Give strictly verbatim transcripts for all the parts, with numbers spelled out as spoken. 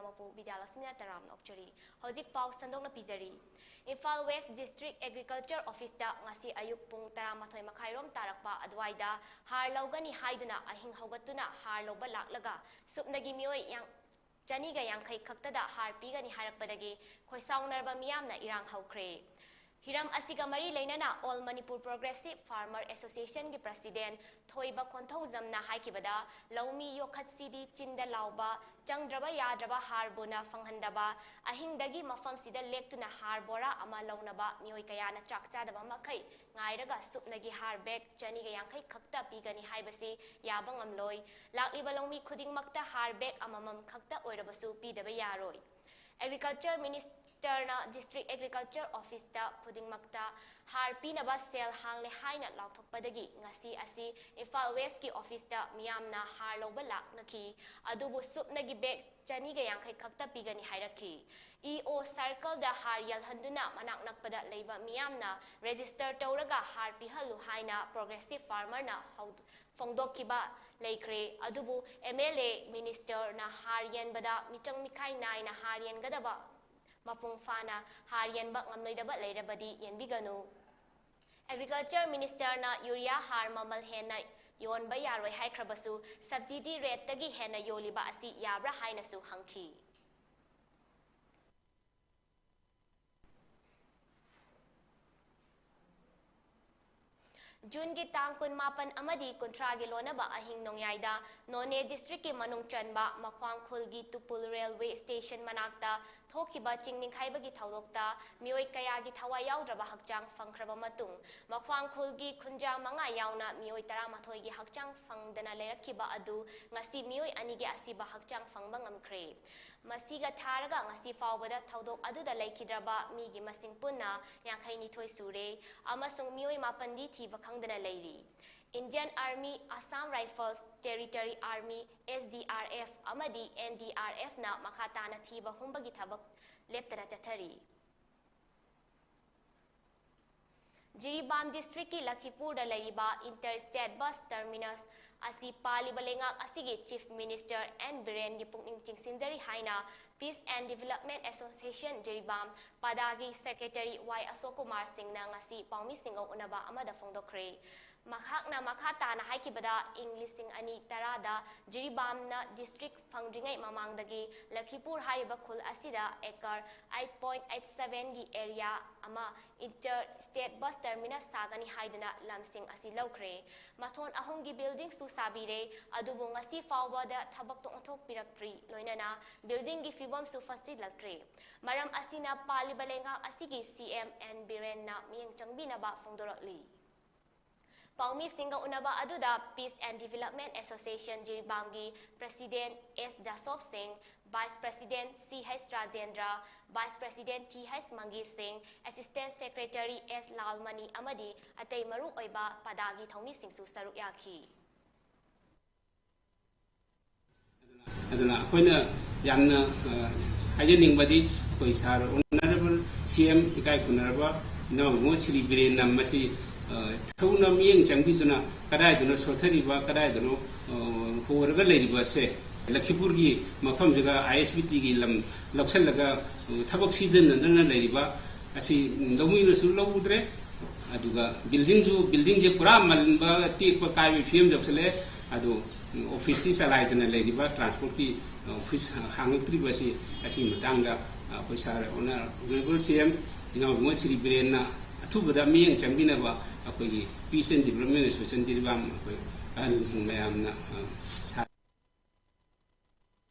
ꯃꯄꯨ ꯕꯤꯗ꯭ꯌꯥꯂꯛꯁꯃꯤꯅ ꯇꯔꯥꯝꯅ ꯑꯣꯛꯆꯔꯤ꯫ ꯍꯧꯖꯤꯛ ꯄꯥꯎ ꯁꯟꯗꯣꯛꯅ ꯄꯤꯖꯔꯤ꯫ ꯏꯝꯐꯥꯜ ꯋꯦꯁ ꯗꯤꯁꯇ꯭ꯔꯤꯛ ꯑꯦꯒ꯭ꯔꯤꯀꯜꯆꯔ ꯑꯣꯐꯤꯁꯇ ꯉꯁꯤ ꯑꯌꯨꯛ ꯄꯨꯡ ꯇꯔꯥꯃꯥꯊꯣꯏ ꯃꯈꯥꯏꯔꯣꯝ ꯇꯥꯔꯛꯄ ꯑꯗꯨꯋꯥꯏꯗ ꯍꯥꯔ ꯂꯧꯒꯅꯤ ꯍꯥꯏꯗꯨꯅ ꯑꯍꯤꯡ ꯍꯧꯒꯠꯇꯨꯅ ꯍꯥꯔ ꯂꯧꯕ ꯂꯥꯛꯂꯒ ꯁꯨꯞꯅꯒꯤ ꯃꯤꯑꯣꯏ ꯌꯥꯡ-, ꯆꯅꯤꯒ ꯌꯥꯡꯈꯩ ꯈꯛꯇꯗ ꯍꯥꯔ ꯄꯤꯒꯅꯤ ꯍꯥꯏꯔꯛꯄꯗꯒꯤ ꯈꯣꯏꯁꯥꯎꯅꯔꯕ ꯃꯤꯌꯥꯝꯅ ꯏꯔꯥꯡ ꯍꯧꯈ꯭ꯔꯦ꯫ ꯍꯤꯔꯝ ꯑꯁꯤꯒ ꯃꯔꯤ ꯂꯩꯅꯅ All Manipur Progressive Farmer Associationꯒꯤ president ꯊꯣꯏꯕ ꯈꯣꯟꯊꯧꯖꯝꯅ ꯍꯥꯏꯈꯤꯕꯗ, ꯂꯧꯃꯤ ꯌꯣꯛꯈꯠꯁꯤꯗꯤ ꯆꯤꯟꯗ ꯂꯥꯎꯕ, ꯆꯪꯗ꯭ꯔꯕ ꯌꯥꯗ꯭ꯔꯕ ꯍꯥꯔꯕꯨꯅ ꯐꯪꯍꯟꯗꯕ, ꯑꯍꯤꯡꯗꯒꯤ ꯃꯐꯝꯁꯤꯗ ꯂꯦꯛꯇꯨꯅ ꯍꯥꯔ ꯕꯣꯔꯥ ꯑꯃ ꯂꯧꯅꯕ ꯃꯤꯑꯣꯏ ꯀꯌꯥꯅ ꯆꯥꯛ ꯆꯥꯗꯕ ꯃꯈꯩ ꯉꯥꯏꯔꯒ ꯁꯨꯞꯅꯒꯤ ꯍꯥꯔ bag ꯆꯅꯤꯒ ꯌꯥꯡꯈꯩ ꯈꯛꯇ ꯄꯤꯒꯅꯤ ꯍꯥꯏꯕꯁꯤ ꯌꯥꯕ ꯉꯝꯂꯣꯏ꯫ ꯂꯥꯛꯂꯤꯕ ꯂꯧꯃꯤ ꯈꯨꯗꯤꯡꯃꯛꯇ ꯍꯥꯔ bag ꯑꯃꯃꯝ ꯈꯛꯇ ꯑꯣꯏꯔꯕꯁꯨ ꯄꯤꯗꯕ ꯌꯥꯔꯣꯏ꯫ Agriculture Ministerꯅ District Agriculture Officeꯇ ꯈꯨꯗꯤꯡꯃꯛꯇ ꯍꯥꯔ ꯄꯤꯅꯕ ꯁꯦꯜ ꯍꯥꯡꯂꯦ ꯍꯥꯏꯅ ꯂꯥꯎꯊꯣꯛꯄꯗꯒꯤ ꯉꯁꯤ ꯑꯁꯤ ꯏꯝꯐꯥꯜ ꯋꯦꯁꯀꯤ ꯑꯣꯐꯤꯁꯇ ꯃꯤꯌꯥꯝꯅ ꯍꯥꯔ ꯂꯧꯕ ꯂꯥꯛꯅꯈꯤ꯫ ꯑꯗꯨꯕꯨ ꯁꯨꯞꯅꯒꯤ bag ꯆꯅꯤꯒ ꯌꯥꯡꯈꯩ ꯈꯛꯇ ꯄꯤꯒꯅꯤ ꯍꯥꯏꯔꯛꯈꯤ꯫ EO circleꯗ ꯍꯥꯔ ꯌꯦꯜꯍꯟꯗꯨꯅ ꯃꯅꯥꯛ ꯅꯛꯄꯗ ꯂꯩꯕ ꯃꯤꯌꯥꯝꯅ register ꯇꯧꯔꯒ ꯍꯥꯔ ꯄꯤꯍꯜꯂꯨ ꯍꯥꯏꯅ Progressive Farmerꯅ ꯍꯧ-, ꯐꯣꯡꯗꯣꯛꯈꯤꯕ ꯂꯩꯈ꯭ꯔꯦ꯫ ꯑꯗꯨꯕꯨ MLA, ministerꯅ ꯍꯥꯔ ꯌꯦꯟꯕꯗ ꯃꯤꯆꯪ ꯃꯤꯈꯥꯏ ꯅꯥꯏꯅ ꯍꯥꯔ ꯌꯦꯟꯒꯗꯕ, ꯃꯄꯨꯡ ꯐꯥꯅ ꯍꯥꯔ ꯌꯦꯟꯕ ꯉꯝꯂꯣꯏꯗꯕ ꯂꯩꯔꯕꯗꯤ ꯌꯦꯟꯕꯤꯒꯅꯨ꯫ Agriculture ministerꯅ ꯌꯨꯔꯤꯌꯥ ꯍꯥꯔ ꯃꯃꯜ ꯍꯦꯟꯅ ꯌꯣꯟꯕ ꯌꯥꯔꯣꯏ ꯍꯥꯏꯈ꯭ꯔꯕꯁꯨ, subsidy rateꯇꯒꯤ ꯍꯦꯟꯅ ꯌꯣꯜꯂꯤꯕ ꯑꯁꯤ ꯌꯥꯕ꯭ꯔꯥ ꯍꯥꯏꯅꯁꯨ ꯍꯪꯈꯤ꯫ ꯖꯨꯟꯒꯤ ꯇꯥꯡ ꯀꯨꯟꯃꯥꯄꯟ ꯑꯃꯗꯤ ꯀꯨꯟꯊ꯭ꯔꯥꯒꯤ ꯂꯣꯟꯅꯕ ꯑꯍꯤꯡ ꯅꯣꯡꯌꯥꯏꯗ ꯅꯣꯅꯦ districtꯀꯤ ꯃꯅꯨꯡ ꯆꯟꯕ ꯃꯈ꯭ꯋꯥꯡꯈꯨꯜꯒꯤ ꯇꯨꯄꯨꯜ railway station ꯃꯅꯥꯛꯇ ꯊꯣꯛꯈꯤꯕ ꯆꯤꯡ ꯅꯤꯡꯈꯥꯏꯕꯒꯤ ꯊꯧꯗꯣꯛꯇ ꯃꯤꯑꯣꯏ ꯀꯌꯥꯒꯤ ꯊꯋꯥꯏ ꯌꯥꯎꯗ꯭ꯔꯕ ꯍꯛꯆꯥꯡ ꯐꯪꯈ꯭ꯔꯕ ꯃꯇꯨꯡ, ꯃꯈ꯭ꯋꯥꯡꯈꯨꯜꯒꯤ ꯈꯨꯟꯖꯥ ꯃꯉꯥ ꯌꯥꯎꯅ ꯃꯤꯑꯣꯏ ꯇꯔꯥꯃꯥꯊꯣꯏꯒꯤ ꯍꯛꯆꯥꯡ ꯐꯪꯗꯅ ꯂꯩꯔꯛꯈꯤꯕ ꯑꯗꯨ ꯉꯁꯤ ꯃꯤꯑꯣꯏ ꯑꯅꯤꯒꯤ ꯑꯁꯤꯕ ꯍꯛꯆꯥꯡ ꯐꯪꯕ ꯉꯝꯈ꯭ꯔꯦ꯫ ꯃꯁꯤꯒ ꯊꯥꯔꯒ ꯉꯁꯤ ꯐꯥꯎꯕꯗ ꯊꯧꯗꯣꯛ ꯑꯗꯨꯗ ꯂꯩꯈꯤꯗ꯭ꯔꯕ ꯃꯤꯒꯤ ꯃꯁꯤꯡ ꯄꯨꯟꯅ ꯌꯥꯡꯈꯩ ꯅꯤꯊꯣꯏ ꯁꯨꯔꯦ ꯑꯃꯁꯨꯡ ꯃꯤꯑꯣꯏ ꯃꯥꯄꯟꯗꯤ ꯊꯤꯕ ꯈꯪꯗꯅ ꯂꯩꯔꯤ꯫ Indian Army, Assam Rifles, Territory Army, SDRF ꯑꯃꯗꯤ NDRFꯅ ꯃꯈꯥ ꯇꯥꯅ ꯊꯤꯕ ꯍꯨꯝꯕꯒꯤ ꯊꯕꯛ ꯂꯦꯞꯇꯅ ꯆꯠꯊꯔꯤ꯫ ꯖꯤꯔꯤꯕꯥꯝ ꯗꯤꯁꯇ꯭ꯔꯤꯛꯀꯤ ꯂꯈꯤꯄꯨꯔꯗ ꯂꯩꯔꯤꯕ ꯏꯟꯇꯔ ꯁ꯭ꯇꯦꯠ ꯕꯁ ꯇꯔꯃꯤꯅꯁ ꯑꯁꯤ ꯄꯥꯜꯂꯤꯕ ꯂꯩꯉꯥꯛ ꯑꯁꯤꯒꯤ ꯆꯤꯐ ꯃꯤꯅꯤꯁꯇꯔ ꯑꯦꯟ ꯕꯤꯔꯦꯟꯒꯤ ꯄꯨꯛꯅꯤꯡ ꯆꯤꯡꯁꯤꯟꯖꯔꯤ ꯍꯥꯏꯅ peace and development association Jiribam, ꯄꯗꯥꯒꯤ ꯁꯦꯀ꯭ꯔꯦꯇꯔꯤ ꯋꯥꯏ ꯑꯁꯣꯛ ꯀꯨꯃꯥꯔ ꯁꯤꯡꯅ ꯉꯁꯤ ꯄꯥꯎꯃꯤꯁꯤꯡꯒ ꯎꯅꯕ ꯑꯃꯗ ꯐꯣꯡꯗꯣꯛꯈ꯭ꯔꯦ꯫ ꯃꯍꯥꯛꯅ ꯃꯈꯥ ꯇꯥꯅ ꯍꯥꯏꯈꯤꯕꯗ, ꯏꯪ ꯂꯤꯁꯤꯡ ꯑꯅꯤ ꯇꯔꯥꯗ ꯖꯤꯔꯤꯕꯥꯝꯅ ꯗꯤꯁꯇ꯭ꯔꯤꯛ ꯐꯪꯗ꯭ꯔꯤꯉꯩ ꯃꯃꯥꯡꯗꯒꯤ ꯂꯈꯤꯄꯨꯔ ꯍꯥꯏꯔꯤꯕ ꯈꯨꯜ ꯑꯁꯤꯗ ꯑꯦꯀꯔ ꯑꯩꯠ ꯄꯣꯏꯟꯠ ꯑꯩꯠ ꯁꯚꯦꯟꯒꯤ ꯑꯦꯔꯤꯌꯥ ꯑꯃ ꯏꯟꯇꯔ ꯁ꯭ꯇꯦꯠ ꯕꯁ ꯇꯔꯃꯤꯅꯁ ꯁꯥꯒꯅꯤ ꯍꯥꯏꯗꯨꯅ ꯂꯝꯁꯤꯡ ꯑꯁꯤ ꯂꯧꯈ꯭ꯔꯦ꯫ ꯃꯊꯣꯟ ꯑꯍꯨꯝꯒꯤ ꯕꯤꯜꯗꯤꯡꯁꯨ ꯁꯥꯕꯤꯔꯦ, ꯑꯗꯨꯕꯨ ꯉꯁꯤ ꯐꯥꯎꯕꯗ ꯊꯕꯛ ꯇꯣꯛꯊꯣꯛꯄꯤꯔꯛꯇ꯭ꯔꯤ, ꯂꯣꯏꯅꯅ ꯕꯤꯜꯗꯤꯡꯒꯤ ꯐꯤꯕꯝꯁꯨ ꯐꯠꯆꯤꯜꯂꯛꯇ꯭ꯔꯤ꯫ ꯃꯔꯝ ꯑꯁꯤꯅ ꯄꯥꯜꯂꯤꯕ ꯂꯩꯉꯥꯛ ꯑꯁꯤꯒꯤ ꯁꯤ ꯑꯦꯝ ꯑꯦꯟ ꯕꯤꯔꯦꯟꯅ ꯃꯤꯠꯌꯦꯡ ꯆꯪꯕꯤꯅꯕ ꯐꯣꯡꯗꯣꯔꯛꯂꯤ꯫ ꯄꯥꯎꯃꯤꯁꯤꯡꯒ ꯎꯅꯕ ꯑꯗꯨꯗ ꯄꯤꯁ ꯑꯦꯟ ꯗꯤꯕꯦꯂꯞꯃꯦꯟ ꯑꯦꯁꯣꯁꯤꯌꯦꯁꯟ ꯖꯤꯔꯤꯕꯥꯝꯒꯤ president S Jasop Singh, vice president C H Rajendra, vice president T H Mangi Singh, assistant secretary ꯑꯦꯁ ꯂꯥꯜꯃꯅꯤ ꯑꯃꯗꯤ ꯑꯇꯩ ꯃꯔꯨꯑꯣꯏꯕ ꯄꯗꯥꯒꯤ ꯊꯧꯃꯤꯁꯤꯡꯁꯨ ꯁꯔꯨꯛ ꯌꯥꯈꯤ꯫ ꯑꯗꯨꯅ ꯑꯩꯈꯣꯏꯅ ꯌꯥꯝꯅ, ꯑ, ꯍꯥꯏꯖꯅꯤꯡꯕꯗꯤ, ꯑꯩꯈꯣꯏ ꯁꯥꯔ ꯑꯣꯅꯔꯦꯕꯜ ꯁꯤ ꯑꯦꯝ, ꯏꯀꯥꯏ ꯈꯨꯝꯅꯔꯕ ꯏꯅꯥꯎ ꯏꯕꯨꯡꯉꯣ ꯁ꯭ꯔꯤ ꯕꯤꯔꯦꯟꯅ ꯃꯁꯤ, ꯑ, ꯊꯧꯅ ꯃꯤꯠꯌꯦꯡ ꯆꯪꯕꯤꯗꯨꯅ ꯀꯗꯥꯏꯗꯅꯣ ꯁꯣꯊꯔꯤꯕ, ꯀꯗꯥꯏꯗꯅꯣ, ꯑ, ꯍꯣꯔꯒ ꯂꯩꯔꯤꯕꯁꯦ, ꯂꯈꯤꯄꯨꯔꯒꯤ ꯃꯐꯝꯁꯤꯒ ꯑꯥꯏ ꯑꯦꯁ ꯕꯤ ꯇꯤꯒꯤ ꯂꯝ ꯂꯧꯁꯤꯜꯂꯒ, ꯑ, ꯊꯕꯛ ꯁꯤꯖꯤꯟꯅꯗꯅ ꯂꯩꯔꯤꯕ ꯑꯁꯤ ꯂꯧꯃꯤꯅꯁꯨ ꯂꯧꯗ꯭ꯔꯦ, ꯑꯗꯨꯒ ꯕꯤꯜꯗꯤꯡꯁꯨ, ꯕꯤꯜꯗꯤꯡꯁꯦ ꯄꯨꯔꯥ ꯃꯟꯕ, ꯇꯦꯛꯄ ꯀꯥꯏꯕꯒꯤ ꯐꯤꯕꯝ ꯌꯧꯁꯤꯜꯂꯛꯑꯦ꯫ ꯑꯗꯨ ꯑꯣꯐꯤꯁꯇꯤ ꯆꯂꯥꯏꯗꯅ ꯂꯩꯔꯤꯕ, ꯇ꯭ꯔꯥꯟꯁꯄꯣꯔꯠꯀꯤ ꯑꯣꯐꯤꯁ ꯍꯥꯡꯉꯛꯇ꯭ꯔꯤꯕ ꯑꯁꯤ, ꯑꯁꯤꯒꯤ ꯃꯇꯥꯡꯗ ꯑꯩꯈꯣꯏ ꯁꯥꯔ ꯑꯣꯅꯔꯦꯕꯜ ꯁꯤ ꯑꯦꯝ ꯏꯅꯥꯎ ꯏꯕꯨꯡꯉꯣ ꯁ꯭ꯔꯤ ꯕꯤꯔꯦꯟꯅ ꯑꯊꯨꯕꯗ ꯃꯤꯠꯌꯦꯡ ꯆꯪꯕꯤꯅꯕ ꯑꯩꯈꯣꯏꯒꯤ ꯄꯤꯁ ꯑꯦꯟ ꯗꯤꯕꯦꯂꯞꯃꯦꯟ ꯑꯦꯁꯣꯁꯤꯌꯦꯁꯟ ꯖꯤꯔꯤꯕꯥꯝ ꯑꯩꯈꯣꯏ ꯑꯍꯜꯁꯤꯡ ꯃꯌꯥꯝꯅ, ꯑ, ꯁꯥ-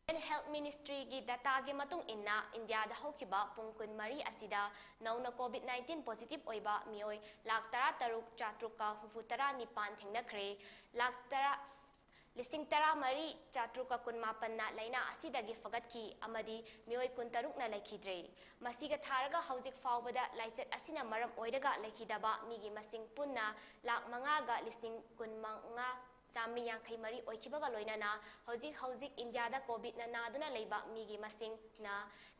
ꯍꯦꯜꯊ ꯃꯤꯅꯤꯁꯇ꯭ꯔꯤꯒꯤ ꯗꯇꯥꯒꯤ ꯃꯇꯨꯡ ꯏꯟꯅ, ꯏꯟꯗꯤꯌꯥꯗ ꯍꯧꯈꯤꯕ ꯄꯨꯡ ꯀꯨꯟꯃꯔꯤ ꯑꯁꯤꯗ ꯅꯧꯅ ꯀꯣꯚꯤꯗ ꯅꯥꯏꯟꯇꯤꯟ ꯄꯣꯖꯤꯇꯤꯚ ꯑꯣꯏꯕ ꯃꯤꯑꯣꯏ ꯂꯥꯈ ꯇꯔꯥꯇꯔꯨꯛ ꯆꯥꯇ꯭ꯔꯨꯛꯀ ꯍꯨꯝꯐꯨꯇꯔꯥ ꯅꯤꯄꯥꯟ ꯊꯦꯡꯅꯈ꯭ꯔꯦ꯫ ꯂꯥꯈ ꯇꯔꯥ, ꯂꯤꯁꯤꯡ ꯇꯔꯥꯃꯔꯤ ꯆꯥꯇ꯭ꯔꯨꯛꯀ ꯀꯨꯟꯃꯥꯄꯟꯅ ꯂꯥꯏꯅꯥ ꯑꯁꯤꯗꯒꯤ ꯐꯒꯠꯈꯤ ꯑꯃꯗꯤ ꯃꯤꯑꯣꯏ ꯀꯨꯟꯇꯔꯨꯛꯅ ꯂꯩꯈꯤꯗ꯭ꯔꯦ꯫ ꯃꯁꯤꯒ ꯊꯥꯔꯒ ꯍꯧꯖꯤꯛ ꯐꯥꯎꯕꯗ ꯂꯥꯏꯆꯠ ꯑꯁꯤꯅ ꯃꯔꯝ ꯑꯣꯏꯔꯒ ꯂꯩꯈꯤꯗꯕ ꯃꯤꯒꯤ ꯃꯁꯤꯡ ꯄꯨꯟꯅ ꯂꯥꯈ ꯃꯉꯥꯒ ꯂꯤꯁꯤꯡ ꯀꯨꯟꯃꯉꯥ ꯆꯥꯃꯔꯤ ꯌꯥꯡꯈꯩ ꯃꯔꯤ ꯑꯣꯏꯈꯤꯕꯒ ꯂꯣꯏꯅꯅ ꯍꯧꯖꯤꯛ ꯍꯧꯖꯤꯛ ꯏꯟꯗꯤꯌꯥꯗ ꯀꯣꯚꯤꯗꯅ ꯅꯥꯗꯨꯅ ꯂꯩꯕ ꯃꯤꯒꯤ ꯃꯁꯤꯡꯅ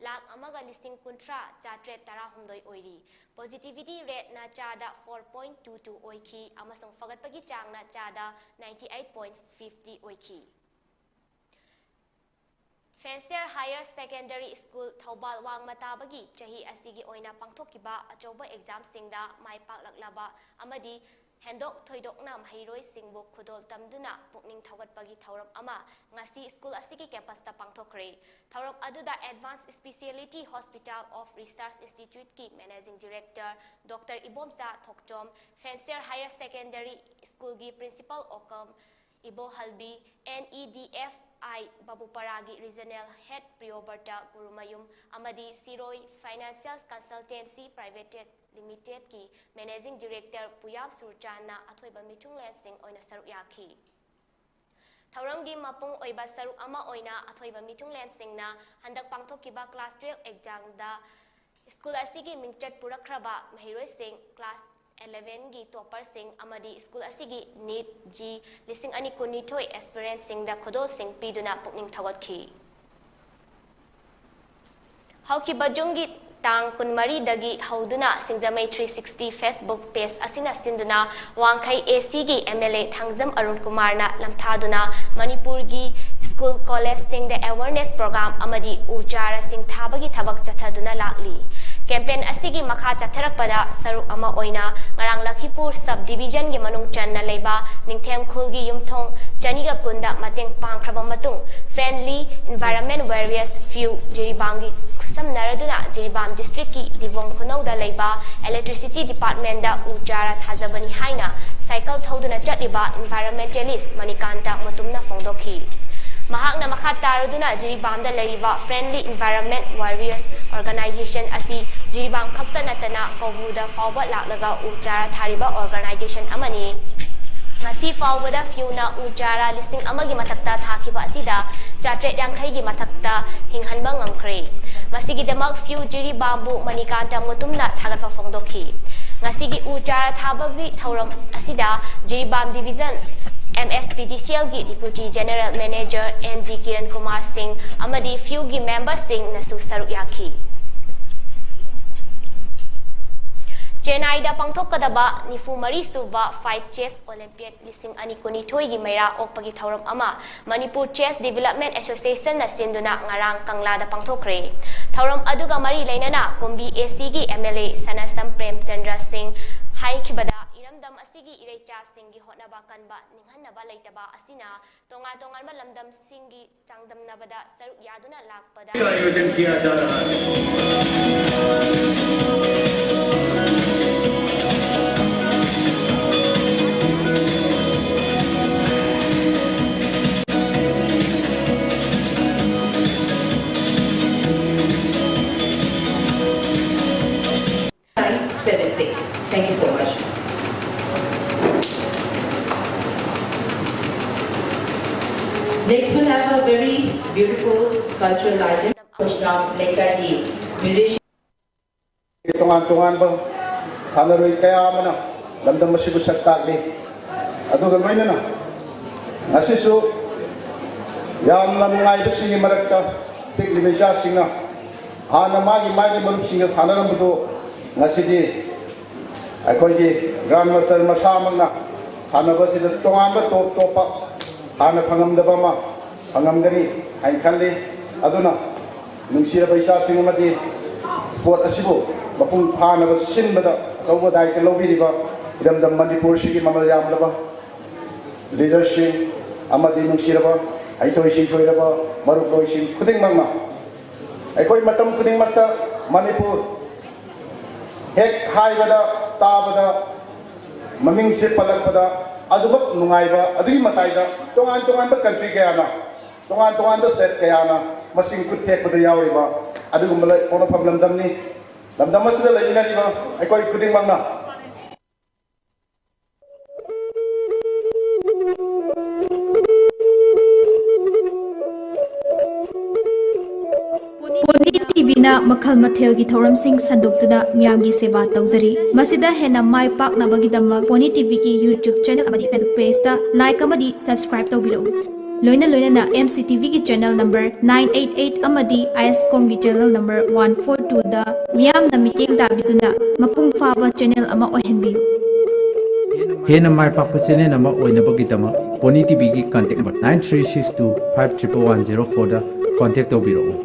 ꯂꯥꯈ ꯑꯃꯒ ꯂꯤꯁꯤꯡ ꯀꯨꯟꯊ꯭ꯔꯥ ꯆꯥꯇ꯭ꯔꯦꯠ ꯇꯔꯥꯍꯨꯝꯗꯣꯏ ꯑꯣꯏꯔꯤ꯫ ꯄꯣꯖꯤꯇꯤꯚꯤꯇꯤ ꯔꯦꯠꯅ ꯆꯥꯗ ꯐꯣꯔ ꯄꯣꯏꯟ ꯇꯨ ꯇꯨ ꯑꯣꯏꯈꯤ ꯑꯃꯁꯨꯡ ꯐꯒꯠꯄꯒꯤ ꯆꯥꯡꯅ ꯆꯥꯗ ꯅꯥꯏꯟꯇꯤ ꯑꯩꯠ ꯄꯣꯏꯟ ꯐꯤꯐꯇꯤ ꯑꯣꯏꯈꯤ꯫ ꯐꯦꯟꯁꯤꯌꯔ ꯍꯥꯌꯔ ꯁꯦꯀꯦꯟꯗꯔꯤ ꯁ꯭ꯀꯨꯜ ꯊꯧꯕꯥꯜ ꯋꯥꯡꯃ ꯇꯥꯕꯒꯤ ꯆꯍꯤ ꯑꯁꯤꯒꯤ ꯑꯣꯏꯅ ꯄꯥꯡꯊꯣꯛꯈꯤꯕ ꯑꯆꯧꯕ ꯑꯦꯛꯖꯥꯝꯁꯤꯡꯗ ꯃꯥꯏ ꯄꯥꯛꯂꯛꯂꯕ ꯑꯃꯗꯤ ꯍꯦꯟꯗꯣꯛ ꯊꯣꯏꯗꯣꯛꯅ ꯃꯍꯩꯔꯣꯏꯁꯤꯡꯕꯨ ꯈꯨꯗꯣꯜ ꯇꯝꯗꯨꯅ ꯄꯨꯛꯅꯤꯡ ꯊꯧꯒꯠꯄꯒꯤ ꯊꯧꯔꯝ ꯑꯃ ꯉꯁꯤ ꯁ꯭ꯀꯨꯜ ꯑꯁꯤꯒꯤ ꯀꯦꯝꯄꯁꯇ ꯄꯥꯡꯊꯣꯛꯈ꯭ꯔꯦ꯫ ꯊꯧꯔꯝ ꯑꯗꯨꯗ Advanced Speciality Hospital of Research Instituteꯀꯤ Managing Director doctor Ibomcha Thokchom, fancier higher secondary ꯁ꯭ꯀꯨꯜꯒꯤ ꯄ꯭ꯔꯤꯟꯁꯤꯄꯥꯜ ꯑꯣꯀꯝ ꯏꯕꯣꯍꯜꯕꯤ, NEDFI ꯕꯥꯕꯨꯄꯥꯔꯥꯒꯤ ꯔꯤꯖꯅꯦꯜ ꯍꯦꯗ ꯄ꯭ꯔꯤꯌꯣꯕ꯭ꯔꯇ ꯒꯨꯔꯨꯃꯌꯨꯝ ꯑꯃꯗꯤ ꯁꯤꯔꯣꯏ ꯐꯥꯏꯅꯥꯟꯁꯤꯌꯦꯜ ꯀꯟꯁꯜꯇꯦꯟꯁꯤ ꯄ꯭ꯔꯥꯏꯚꯦꯠ ꯂꯤꯃꯤꯇꯦꯗꯀꯤ ꯃꯦꯅꯦꯖꯤꯡ ꯗꯤꯔꯦꯛꯇꯔ ꯄꯨꯌꯥꯝ ꯁꯨꯔꯆꯥꯟꯅ ꯑꯊꯣꯏꯕ ꯃꯤꯊꯨꯡꯂꯦꯟꯁꯤꯡ ꯑꯣꯏꯅ ꯁꯔꯨꯛ ꯌꯥꯈꯤ꯫ ꯊꯧꯔꯝꯒꯤ ꯃꯄꯨꯡ ꯑꯣꯏꯕ ꯁꯔꯨꯛ ꯑꯃ ꯑꯣꯏꯅ ꯑꯊꯣꯏꯕ ꯃꯤꯊꯨꯡꯂꯦꯟꯁꯤꯡꯅ ꯍꯟꯗꯛ ꯄꯥꯡꯊꯣꯛꯈꯤꯕ ꯀ꯭ꯂꯥꯁ ꯇꯨꯌꯦꯜꯐ ꯑꯦꯛꯖꯥꯝꯗ ꯁ꯭ꯀꯨꯜ ꯑꯁꯤꯒꯤ ꯃꯤꯡꯆꯠ ꯄꯨꯔꯛꯈ꯭ꯔꯕ ꯃꯍꯩꯔꯣꯏꯁꯤꯡ, ꯀ꯭ꯂꯥꯁ ꯑꯦꯂꯦꯚꯦꯟꯒꯤ ꯇꯣꯄꯔꯁꯤꯡ ꯑꯃꯗꯤ ꯁ꯭ꯀꯨꯜ ꯑꯁꯤꯒꯤ ꯅꯤꯠ ꯖꯤ ꯂꯤꯁꯤꯡ ꯑꯅꯤ ꯀꯨꯟꯅꯤꯊꯣꯏ ꯑꯦꯁꯄꯤꯔꯦꯟꯠꯁꯤꯡꯗ ꯈꯨꯗꯣꯜꯁꯤꯡ ꯄꯤꯗꯨꯅ ꯄꯨꯛꯅꯤꯡ ꯊꯧꯒꯠꯈꯤ꯫ ꯍꯧꯈꯤꯕ ꯖꯨꯟꯒꯤ ꯇꯥꯡ ꯀꯨꯟꯃꯔꯤꯗꯒꯤ ꯍꯧꯗꯨꯅ ꯁꯤꯡꯖꯃꯩ ꯊ꯭ꯔꯤ ꯁꯤꯛꯁꯇꯤ Facebook page ꯑꯁꯤꯅ ꯁꯤꯟꯗꯨꯅ ꯋꯥꯡꯈꯩ ACꯒꯤ MLA ꯊꯥꯡꯖꯝ ꯑꯔꯨꯟ ꯀꯨꯃꯥꯔꯅ ꯂꯝꯊꯥꯗꯨꯅ ꯃꯅꯤꯄꯨꯔꯒꯤ ꯁ꯭ꯀꯨꯜ ꯀꯣꯂꯦꯖꯁꯤꯡꯗ awareness program ꯑꯃꯗꯤ ꯎ ꯆꯥꯔꯥꯁꯤꯡ ꯊꯥꯕꯒꯤ ꯊꯕꯛ ꯆꯠꯊꯗꯨꯅ ꯂꯥꯛꯂꯤ꯫ ꯀꯦꯝꯄꯦꯟ ꯑꯁꯤꯒꯤ ꯃꯈꯥ ꯆꯠꯊꯔꯛꯄꯗ ꯁꯔꯨꯛ ꯑꯃ ꯑꯣꯏꯅ ꯉꯔꯥꯡ ꯂꯈꯤꯄꯨꯔ sub divisionꯒꯤ ꯃꯅꯨꯡ ꯆꯟꯅ ꯂꯩꯕ ꯅꯤꯡꯊꯦꯝ ꯈꯨꯜꯒꯤ ꯌꯨꯝꯊꯣꯡ ꯆꯅꯤꯒ ꯀꯨꯟꯗ ꯃꯇꯦꯡ ꯄꯥꯡꯈ꯭ꯔꯕ ꯃꯇꯨꯡ Friendly Environment Warriors, ꯐꯤꯌꯨ, ꯖꯤꯔꯤꯕꯥꯝꯒꯤ ꯈꯨꯠꯁꯝꯅꯔꯗꯨꯅ ꯖꯤꯔꯤꯕꯥꯝ districtꯀꯤ ꯗꯤꯕꯣꯡ ꯈꯨꯅꯧꯗ ꯂꯩꯕ electricity departmentꯗ ꯎ ꯆꯥꯔꯥ ꯊꯥꯖꯕꯅꯤ ꯍꯥꯏꯅ ꯁꯥꯏꯀꯜ ꯊꯧꯗꯨꯅ ꯆꯠꯂꯤꯕ environmentalist ꯃꯅꯤꯀꯥꯟꯇ ꯃꯨꯇꯨꯝꯅ ꯐꯣꯡꯗꯣꯛꯈꯤ꯫ ꯃꯍꯥꯛꯅ ꯃꯈꯥ ꯇꯥꯔꯗꯨꯅ ꯖꯤꯔꯤꯕꯥꯝꯗ ꯂꯩꯔꯤꯕ Friendly Environment Warriors organization ꯑꯁꯤ ꯖꯤꯔꯤꯕꯥꯝ ꯈꯛꯇ ꯅꯠꯇꯅ ꯀꯧꯕ꯭ꯔꯨꯗ ꯐꯥꯎꯕ ꯂꯥꯛꯂꯒ ꯎ ꯆꯥꯔꯥ ꯊꯥꯔꯤꯕ organization ꯑꯃꯅꯤ꯫ ꯉꯁꯤ ꯐꯥꯎꯕꯗ ꯐꯤꯌꯨꯅ ꯎ ꯆꯥꯔꯥ ꯂꯤꯁꯤꯡ ꯑꯃꯒꯤ ꯃꯊꯛꯇ ꯊꯥꯈꯤꯕ ꯑꯁꯤꯗ ꯆꯥꯇ꯭ꯔꯦꯠ ꯌꯥꯡꯈꯩꯒꯤ ꯃꯊꯛꯇ ꯍꯤꯡꯍꯟꯕ ꯉꯝꯈ꯭ꯔꯦ꯫ ꯃꯁꯤꯒꯤꯗꯃꯛ ꯐꯤꯌꯨ ꯖꯤꯔꯤꯕꯥꯝꯕꯨ ꯃꯅꯤꯀꯥꯟꯇ ꯃꯨꯇꯨꯝꯅ ꯊꯥꯒꯠꯄ ꯐꯣꯡꯗꯣꯛꯈꯤ꯫ ꯉꯁꯤꯒꯤ ꯎ ꯆꯥꯔꯥ ꯊꯥꯕꯒꯤ ꯊꯧꯔꯝ ꯑꯁꯤꯗ Jiribam division M S P D C ꯑꯦꯜꯒꯤ deputy general manager N G Kiran Kumar Singh ꯑꯃꯗꯤ ꯐ꯭ꯌꯨꯒꯤ ꯃꯦꯝꯕꯔꯁꯤꯡꯅꯁꯨ ꯁꯔꯨꯛ ꯌꯥꯈꯤ꯫ ꯆꯦꯟꯅꯥꯏꯗ ꯄꯥꯡꯊꯣꯛꯀꯗꯕ ꯅꯤꯐꯨ ꯃꯔꯤ ꯁꯨꯕ ꯐꯥꯏꯚ ꯆꯦꯁ ꯑꯣꯂꯦꯝꯄꯤꯌꯥꯗ ꯂꯤꯁꯤꯡ ꯑꯅꯤ ꯀꯨꯟꯅꯤꯊꯣꯏꯒꯤ ꯃꯩꯔꯥ ꯑꯣꯛꯄꯒꯤ ꯊꯧꯔꯝ ꯑꯃ ꯃꯅꯤꯄꯨꯔ ꯆꯦꯁ ꯗꯤꯕꯦꯂꯞꯃꯦꯟ ꯑꯦꯁꯣꯁꯤꯌꯦꯁꯟꯅ ꯁꯤꯟꯗꯨꯅ ꯉꯔꯥꯡ ꯀꯪꯂꯥꯗ ꯄꯥꯡꯊꯣꯛꯈ꯭ꯔꯦ꯫ ꯊꯧꯔꯝ ꯑꯗꯨꯒ ꯃꯔꯤ ꯂꯩꯅꯅ ꯀꯨꯝꯕꯤ ꯑꯦ ꯁꯤꯒꯤ ꯑꯦꯝ ꯑꯦꯜ ꯑꯦ ꯁꯅꯥꯁꯝ ꯄ꯭ꯔꯦꯝꯆꯟꯗ꯭ꯔ ꯁꯤꯡ ꯍꯥꯏꯈꯤꯕꯗ, ꯏꯔꯝꯗꯝ ꯑꯁꯤꯒꯤ ꯏꯔꯩꯆꯥꯁꯤꯡꯒꯤ ꯍꯣꯠꯅꯕ ꯀꯟꯕ, ꯅꯤꯡꯍꯟꯅꯕ ꯂꯩꯇꯕ ꯑꯁꯤꯅ ꯇꯣꯉꯥꯟ ꯇꯣꯉꯥꯟꯕ ꯂꯝꯗꯝꯁꯤꯡꯒꯤ ꯆꯥꯡꯗꯝꯅꯕꯗ ꯁꯔꯨꯛ ꯌꯥꯗꯨꯅ ꯂꯥꯛꯄꯗ आयोजन किया जा रहा है। Thank you so much. Next, we'll have a very beautiful cultural item. ꯂꯩꯀꯥꯏꯒꯤ musician꯫ ꯇꯣꯉꯥꯟ ꯇꯣꯉꯥꯟꯕ ꯁꯥꯟꯅꯔꯣꯏ ꯀꯌꯥ ꯑꯃꯅ ꯂꯝꯗꯝ ꯑꯁꯤꯕꯨ ꯁꯛ ꯇꯥꯛꯂꯤ꯫ ꯑꯗꯨꯒ ꯂꯣꯏꯅꯅ ꯉꯁꯤꯁꯨ ꯌꯥꯝꯅ ꯅꯨꯡꯉꯥꯏꯕꯁꯤꯡꯒꯤ ꯃꯔꯛꯇ ꯄꯤꯛꯂꯤꯕ ꯏꯆꯥꯁꯤꯡꯅ ꯍꯥꯟꯅ ꯃꯥꯒꯤ ꯃꯥꯒꯤ ꯃꯔꯨꯞꯁꯤꯡꯒ ꯁꯥꯟꯅꯔꯝꯕꯗꯨ ꯉꯁꯤꯗꯤ ꯑꯩꯈꯣꯏꯒꯤ ꯒ꯭ꯔꯥꯟ ꯃꯥꯁꯇꯔ ꯃꯁꯥꯃꯛꯅ ꯁꯥꯟꯅꯕꯁꯤꯗ ꯇꯣꯉꯥꯟꯕ ꯇꯣꯞ ꯇꯣꯞꯄ ꯍꯥꯟꯅ ꯐꯪꯉꯝꯗꯕ ꯑꯃ ꯐꯪꯉꯝꯒꯅꯤ ꯍꯥꯏꯅ ꯈꯜꯂꯤ꯫ ꯑꯗꯨꯅ ꯅꯨꯡꯁꯤꯔꯕ ꯏꯆꯥꯁꯤꯡ ꯑꯃꯗꯤ ꯁ꯭ꯄꯣꯔꯠ ꯑꯁꯤꯕꯨ ꯃꯄꯨꯡ ꯐꯥꯅꯕ ꯁꯤꯟꯕꯗ ꯑꯆꯧꯕ ꯗꯥꯏꯇ ꯂꯧꯕꯤꯔꯤꯕ ꯏꯔꯝꯗꯝ ꯃꯅꯤꯄꯨꯔꯁꯤꯒꯤ ꯃꯃꯜ ꯌꯥꯝꯂꯕ ꯂꯤꯗꯔꯁꯤꯡ ꯑꯃꯗꯤ ꯅꯨꯡꯁꯤꯔꯕ ꯍꯩꯊꯣꯏ ꯁꯤꯡꯊꯣꯏꯔꯕ ꯃꯔꯨꯞꯂꯣꯏꯁꯤꯡ ꯈꯨꯗꯤꯡꯃꯛꯅ ꯑꯩꯈꯣꯏ ꯃꯇꯝ ꯈꯨꯗꯤꯡꯃꯛꯇ ꯃꯅꯤꯄꯨꯔ ꯍꯦꯛ ꯍꯥꯏꯕꯗ ꯇꯥꯕꯗ ꯃꯃꯤꯡꯁꯦ ꯄꯜꯂꯛꯄꯗ ꯑꯗꯨꯃꯛ ꯅꯨꯡꯉꯥꯏꯕ ꯑꯗꯨꯒꯤ ꯃꯇꯥꯏꯗ ꯇꯣꯉꯥꯟ ꯇꯣꯉꯥꯟꯕ ꯀꯟꯇ꯭ꯔꯤ ꯀꯌꯥꯅ ꯇꯣꯉꯥꯟ ꯇꯣꯉꯥꯟꯕ ꯁ꯭ꯇꯦꯠ ꯀꯌꯥꯅ ꯃꯁꯤꯡ ꯈꯨꯠ ꯊꯦꯛꯄꯗ ꯌꯥꯎꯔꯤꯕ ꯑꯗꯨꯒꯨꯝꯕ ꯂꯩ-, ꯄꯣꯛꯅꯐꯝ ꯂꯝꯗꯝꯅꯤ꯫ ꯂꯝꯗꯝ ꯑꯁꯤꯗ ꯂꯩꯃꯤꯟꯅꯔꯤꯕ ꯑꯩꯈꯣꯏ ꯈꯨꯗꯤꯡꯃꯛꯅ Pune T V ꯇꯤꯚꯤꯅ ꯃꯈꯜ ꯃꯊꯦꯜꯒꯤ ꯊꯧꯔꯝꯁꯤꯡ ꯁꯟꯗꯣꯛꯇꯨꯅ ꯃꯤꯌꯥꯝꯒꯤ ꯁꯦꯕꯥ ꯇꯧꯖꯔꯤ꯫ ꯃꯁꯤꯗ ꯍꯦꯟꯅ ꯃꯥꯏ ꯄꯥꯛꯅꯕꯒꯤꯗꯃꯛ ꯄꯣꯅꯤ ꯇꯤꯚꯤꯒꯤ YouTube channel ꯑꯃꯗꯤ Facebook pageꯇ like ꯑꯃꯗꯤ subscribe ꯇꯧꯕꯤꯔꯛꯎ꯫ ꯂꯣꯏꯅ ꯂꯣꯏꯅꯅ MCTVꯒꯤ channel number nine eight eight ꯑꯃꯗꯤ ISCOMꯒꯤ channel number one four twoꯗ ꯃꯤꯌꯥꯝꯅ ꯃꯤꯠꯌꯦꯡ ꯇꯥꯕꯤꯗꯨꯅ ꯃꯄꯨꯡ ꯐꯥꯕ channel ꯑꯃ ꯑꯣꯏꯍꯟꯕꯤꯌꯨ꯫ ꯍꯦꯟꯅ ꯃꯥꯏ ꯄꯥꯛꯄ channel ꯑꯃ ꯑꯣꯏꯅꯕꯒꯤꯗꯃꯛ pony ꯇꯤꯚꯤꯒꯤ contact number nine three six two five triple one zero fourꯗ contact ꯇꯧꯕꯤꯔꯛꯎ꯫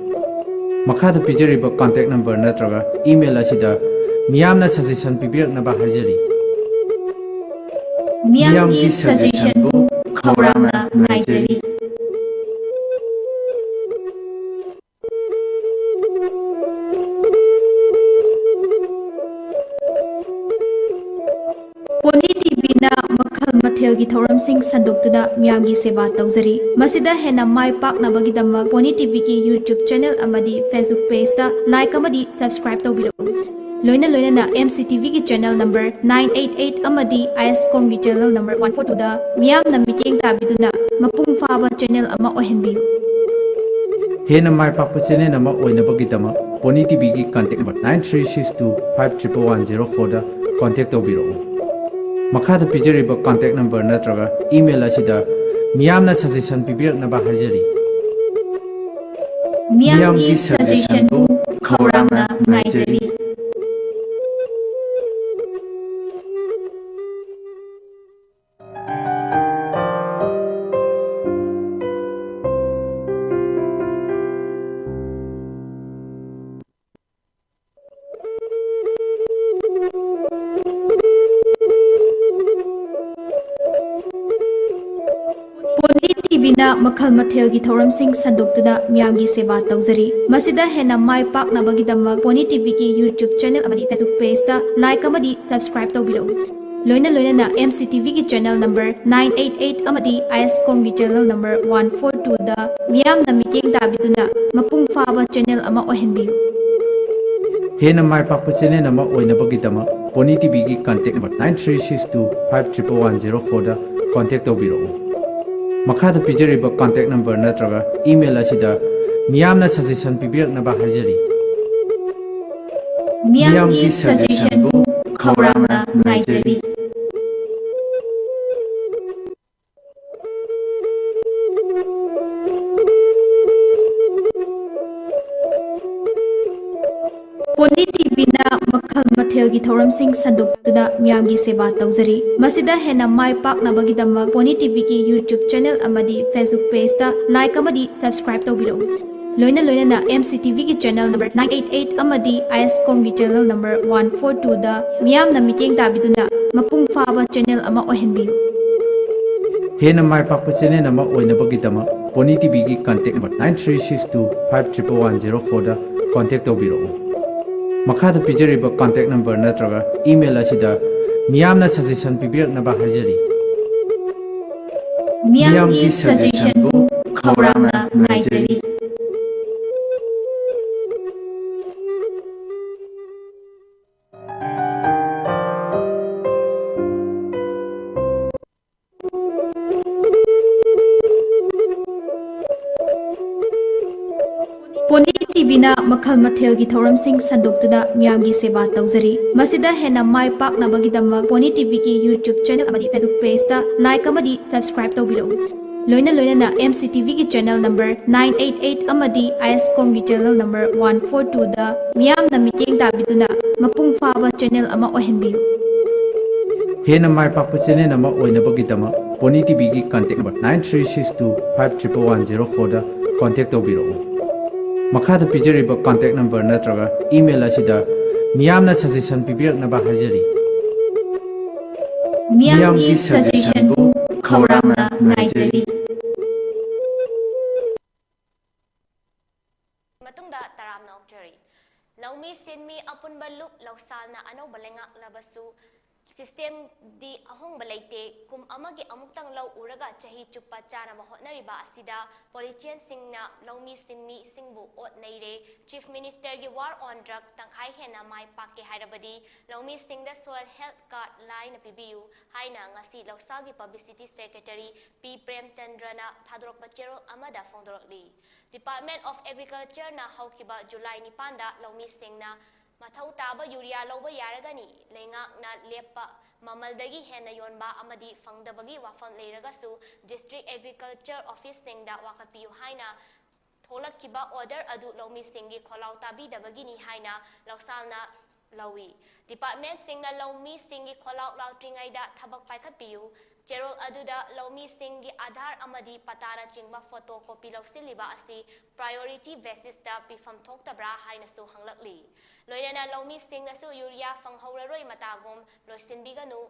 ꯃꯈꯥꯗ ꯄꯤꯖꯔꯤꯕ contact number ꯅꯠꯇ꯭ꯔꯒ email ꯑꯁꯤꯗ ꯃꯤꯌꯥꯝꯅ suggestion ꯄꯤꯕꯤꯔꯛꯅꯕ ꯍꯥꯏꯖꯔꯤ꯫ ꯃꯤꯌꯥꯝꯒꯤ suggestionꯕꯨ ꯈꯧꯔꯥꯡꯅ ꯉꯥꯏꯖꯔꯤ꯫ ꯄꯣꯅꯤ ꯇꯤꯚꯤꯅ ꯃꯈꯜ ꯃꯊꯦꯜꯒꯤ ꯊꯧꯔꯝꯁꯤꯡ ꯁꯟꯗꯣꯛꯇꯨꯅ ꯃꯤꯌꯥꯝꯒꯤ ꯁꯦꯕꯥ ꯇꯧꯖꯔꯤ꯫ ꯃꯁꯤꯗ ꯍꯦꯟꯅ ꯃꯥꯏ ꯄꯥꯛꯅꯕꯒꯤꯗꯃꯛ ꯄꯣꯅꯤ ꯇꯤꯚꯤꯒꯤ YouTube channel ꯑꯃꯗꯤ Facebook pageꯇ like ꯑꯃꯗꯤ subscribe ꯇꯧꯕꯤꯔꯛꯎ꯫ ꯂꯣꯏꯅ ꯂꯣꯏꯅꯅ MCTVꯒꯤ channel number nine eight eight ꯑꯃꯗꯤ ISCOMꯒꯤ channel number one four twoꯗ ꯃꯤꯌꯥꯝꯅ ꯃꯤꯠꯌꯦꯡ ꯇꯥꯕꯤꯗꯨꯅ ꯃꯄꯨꯡ ꯐꯥꯕ channel ꯑꯃ ꯑꯣꯏꯍꯟꯕꯤꯌꯨ꯫ ꯍꯦꯟꯅ ꯃꯥꯏ ꯄꯥꯛꯄ channel ꯑꯃ ꯑꯣꯏꯅꯕꯒꯤꯗꯃꯛ pony ꯇꯤꯚꯤꯒꯤ contact number nine three six two five triple one zero fourꯗ contact ꯇꯧꯕꯤꯔꯛꯎ꯫ ꯃꯈꯥꯗ ꯄꯤꯖꯔꯤꯕ contact number ꯅꯠꯇ꯭ꯔꯒ email ꯑꯁꯤꯗ ꯃꯤꯌꯥꯝꯅ suggestion ꯄꯤꯕꯤꯔꯛꯅꯕ ꯍꯥꯏꯖꯔꯤ꯫ ꯃꯤꯌꯥꯝꯒꯤ suggestionꯕꯨ ꯈꯧꯔꯥꯡꯅ ꯉꯥꯏꯖꯔꯤ꯫ ꯄꯣꯅꯤ ꯇꯤꯚꯤꯅ ꯃꯈꯜ ꯃꯊꯦꯜꯒꯤ ꯊꯧꯔꯝꯁꯤꯡ ꯁꯟꯗꯣꯛꯇꯨꯅ ꯃꯤꯌꯥꯝꯒꯤ ꯁꯦꯕꯥ ꯇꯧꯖꯔꯤ꯫ ꯃꯁꯤꯗ ꯍꯦꯟꯅ ꯃꯥꯏ ꯄꯥꯛꯅꯕꯒꯤꯗꯃꯛ ꯄꯣꯅꯤ ꯇꯤꯚꯤꯒꯤ YouTube channel ꯑꯃꯗꯤ Facebook pageꯇ like ꯑꯃꯗꯤ subscribe ꯇꯧꯕꯤꯔꯛꯎ꯫ ꯂꯣꯏꯅ ꯂꯣꯏꯅꯅ MCTVꯒꯤ channel number nine eight eight ꯑꯃꯗꯤ ISCOMꯒꯤ channel number one four twoꯗ ꯃꯤꯌꯥꯝꯅ ꯃꯤꯠꯌꯦꯡ ꯇꯥꯕꯤꯗꯨꯅ ꯃꯄꯨꯡ ꯐꯥꯕ channel ꯑꯃ ꯑꯣꯏꯍꯟꯕꯤꯌꯨ꯫ ꯍꯦꯟꯅ ꯃꯥꯏ ꯄꯥꯛꯄ channel ꯑꯃ ꯑꯣꯏꯅꯕꯒꯤꯗꯃꯛ pony ꯇꯤꯚꯤꯒꯤ contact number nine three six two five triple one zero fourꯗ contact ꯇꯧꯕꯤꯔꯛꯎ꯫ ꯃꯈꯥꯗ ꯄꯤꯖꯔꯤꯕ contact number ꯅꯠꯇ꯭ꯔꯒ email ꯑꯁꯤꯗ ꯃꯤꯌꯥꯝꯅ suggestion ꯄꯤꯕꯤꯔꯛꯅꯕ ꯍꯥꯏꯖꯔꯤ꯫ ꯃꯤꯌꯥꯝꯒꯤ suggestionꯕꯨ ꯈꯧꯔꯥꯡꯅ ꯉꯥꯏꯖꯔꯤ꯫ ꯄꯣꯅꯤ ꯇꯤꯚꯤꯅ ꯃꯈꯜ ꯃꯊꯦꯜꯒꯤ ꯊꯧꯔꯝꯁꯤꯡ ꯁꯟꯗꯣꯛꯇꯨꯅ ꯃꯤꯌꯥꯝꯒꯤ ꯁꯦꯕꯥ ꯇꯧꯖꯔꯤ꯫ ꯃꯁꯤꯗ ꯍꯦꯟꯅ ꯃꯥꯏ ꯄꯥꯛꯅꯕꯒꯤꯗꯃꯛ ꯄꯣꯅꯤ ꯇꯤꯚꯤꯒꯤ YouTube channel ꯑꯃꯗꯤ Facebook pageꯇ like ꯑꯃꯗꯤ subscribe ꯇꯧꯕꯤꯔꯛꯎ꯫ ꯂꯣꯏꯅ ꯂꯣꯏꯅꯅ M C T Vꯒꯤ channel number nine eight eight ꯑꯃꯗꯤ ISCOMꯒꯤ channel number one four twoꯗ ꯃꯤꯌꯥꯝꯅ ꯃꯤꯠꯌꯦꯡ ꯇꯥꯕꯤꯗꯨꯅ ꯃꯄꯨꯡ ꯐꯥꯕ channel ꯑꯃ ꯑꯣꯏꯍꯟꯕꯤꯌꯨ꯫ ꯍꯦꯟꯅ ꯃꯥꯏ ꯄꯥꯛꯄ channel ꯑꯃ ꯑꯣꯏꯅꯕꯒꯤꯗꯃꯛ pony ꯇꯤꯚꯤꯒꯤ contact number nine three six two five triple one zero fourꯗ contact ꯇꯧꯕꯤꯔꯛꯎ꯫ ꯃꯈꯥꯗ ꯄꯤꯖꯔꯤꯕ contact number ꯅꯠꯇ꯭ꯔꯒ email ꯑꯁꯤꯗ ꯃꯤꯌꯥꯝꯅ suggestion ꯄꯤꯕꯤꯔꯛꯅꯕ ꯍꯥꯏꯖꯔꯤ꯫ ꯃꯤꯌꯥꯝꯒꯤ suggestionꯕꯨ ꯈꯧꯔꯥꯡꯅ ꯉꯥꯏꯖꯔꯤ꯫ ꯄꯣꯅꯤ ꯇꯤꯚꯤꯅ ꯃꯈꯜ ꯃꯊꯦꯜꯒꯤ ꯊꯧꯔꯝꯁꯤꯡ ꯁꯟꯗꯣꯛꯇꯨꯅ ꯃꯤꯌꯥꯝꯒꯤ ꯁꯦꯕꯥ ꯇꯧꯖꯔꯤ꯫ ꯃꯁꯤꯗ ꯍꯦꯟꯅ ꯃꯥꯏ ꯄꯥꯛꯅꯕꯒꯤꯗꯃꯛ ꯄꯣꯅꯤ ꯇꯤꯚꯤꯒꯤ YouTube channel ꯑꯃꯗꯤ Facebook pageꯇ like ꯑꯃꯗꯤ subscribe ꯇꯧꯕꯤꯔꯛꯎ꯫ ꯂꯣꯏꯅ ꯂꯣꯏꯅꯅ M C T Vꯒꯤ channel number nine eight eight ꯑꯃꯗꯤ ISCOMꯒꯤ channel number one four twoꯗ ꯃꯤꯌꯥꯝꯅ ꯃꯤꯠꯌꯦꯡ ꯇꯥꯕꯤꯗꯨꯅ ꯃꯄꯨꯡ ꯐꯥꯕ channel ꯑꯃ ꯑꯣꯏꯍꯟꯕꯤꯌꯨ꯫ ꯍꯦꯟꯅ ꯃꯥꯏ ꯄꯥꯛꯄ channel ꯑꯃ ꯑꯣꯏꯅꯕꯒꯤꯗꯃꯛ pony ꯇꯤꯚꯤꯒꯤ contact number nine three six two five triple one zero fourꯗ contact ꯇꯧꯕꯤꯔꯛꯎ꯫ ꯃꯈꯥꯗ ꯄꯤꯖꯔꯤꯕ contact number ꯅꯠꯇ꯭ꯔꯒ email ꯑꯁꯤꯗ ꯃꯤꯌꯥꯝꯅ suggestion ꯄꯤꯕꯤꯔꯛꯅꯕ ꯍꯥꯏꯖꯔꯤ꯫ ꯃꯤꯌꯥꯝꯒꯤ suggestionꯕꯨ ꯈꯧꯔꯥꯡꯅ ꯉꯥꯏꯖꯔꯤ꯫ ꯃꯇꯨꯡꯗ ꯇꯔꯥꯝꯅ ꯑꯣꯛꯆꯔꯤ꯫ ꯂꯧꯃꯤ ꯁꯤꯟꯃꯤ ꯑꯄꯨꯟꯕ ꯂꯨꯞ ꯂꯧꯁꯥꯜꯅ ꯑꯅꯧꯕ ꯂꯩꯉꯥꯛꯂꯕꯁꯨ systemꯗꯤ ꯑꯍꯣꯡꯕ ꯂꯩꯇꯦ꯫ ꯀꯨꯝ ꯑꯃꯒꯤ ꯑꯃꯨꯛꯇꯪ ꯂꯧ ꯎꯔꯒ ꯆꯍꯤ ꯆꯨꯞꯄ ꯆꯥꯅꯕ ꯍꯣꯠꯅꯔꯤꯕ ꯑꯁꯤꯗ politicianꯁꯤꯡꯅ ꯂꯧꯃꯤ ꯁꯤꯟꯃꯤꯁꯤꯡꯕꯨ ꯑꯣꯠ ꯅꯩꯔꯦ꯫ Chief Ministerꯒꯤ war on drug ꯇꯪꯈꯥꯏ ꯍꯦꯟꯅ ꯃꯥꯏ ꯄꯥꯛꯀꯦ ꯍꯥꯏꯔꯕꯗꯤ ꯂꯧꯃꯤꯁꯤꯡꯗ soil health card ꯂꯥꯏꯅ ꯄꯤꯕꯤꯌꯨ ꯍꯥꯏꯅ ꯉꯁꯤ ꯂꯧꯁꯥꯜꯒꯤ publicity secretary ꯄꯤ ꯄ꯭ꯔꯦꯝꯆꯟꯗ꯭ꯔꯅ ꯊꯥꯗꯣꯔꯛꯄ ꯆꯦꯔꯣꯜ ꯑꯃꯗ ꯐꯣꯡꯗꯣꯔꯛꯂꯤ꯫ Department of Agricultureꯅ ꯍꯧꯈꯤꯕ ꯖꯨꯂꯥꯏ ꯅꯤꯄꯥꯟꯗ ꯂꯧꯃꯤꯁꯤꯡꯅ ꯃꯊꯧ ꯇꯥꯕ ꯌꯨꯔꯤꯌꯥ ꯂꯧꯕ ꯌꯥꯔꯒꯅꯤ꯫ ꯂꯩꯉꯥꯛꯅ ꯂꯦꯞꯄ ꯃꯃꯜꯗꯒꯤ ꯍꯦꯟꯅ ꯌꯣꯟꯕ ꯑꯃꯗꯤ ꯐꯪꯗꯕꯒꯤ ꯋꯥꯐꯝ ꯂꯩꯔꯒꯁꯨ district agriculture officeꯁꯤꯡꯗ ꯋꯥꯀꯠꯄꯤꯌꯨ ꯍꯥꯏꯅ ꯊꯣꯛꯂꯛꯈꯤꯕ order ꯑꯗꯨ ꯂꯧꯃꯤꯁꯤꯡꯒꯤ ꯈꯣꯜꯂꯥꯎ ꯇꯥꯕꯤꯗꯕꯒꯤꯅꯤ ꯍꯥꯏꯅ ꯂꯧꯁꯥꯜꯅ ꯂꯧꯏ꯫ Departmentꯁꯤꯡꯅ ꯂꯧꯃꯤꯁꯤꯡꯒꯤ ꯈꯣꯜꯂꯥꯎ ꯂꯥꯎꯗ꯭ꯔꯤꯉꯩꯗ ꯊꯕꯛ ꯄꯥꯏꯈꯠꯄꯤꯌꯨ꯫ ꯆꯦꯔꯣꯜ ꯑꯗꯨꯗ ꯂꯧꯃꯤꯁꯤꯡꯒꯤ ꯑꯥꯙꯥꯔ ꯑꯃꯗꯤ ꯄꯇꯥꯅꯆꯤꯡꯕ photo copy ꯂꯧꯁꯤꯜꯂꯤꯕ ꯑꯁꯤ priority basisꯇ ꯄꯤꯐꯝ ꯊꯣꯛꯇꯕ꯭ꯔꯥ ꯍꯥꯏꯅꯁꯨ ꯍꯪꯂꯛꯂꯤ꯫ ꯂꯣꯏꯅꯅ ꯂꯧꯃꯤꯁꯤꯡꯅꯁꯨ ꯌꯨꯔꯤꯌꯥ ꯐꯪꯍꯧꯔꯔꯣꯏ ꯃꯇꯥꯒꯨꯝ ꯂꯣꯏꯁꯤꯟꯕꯤꯒꯅꯨ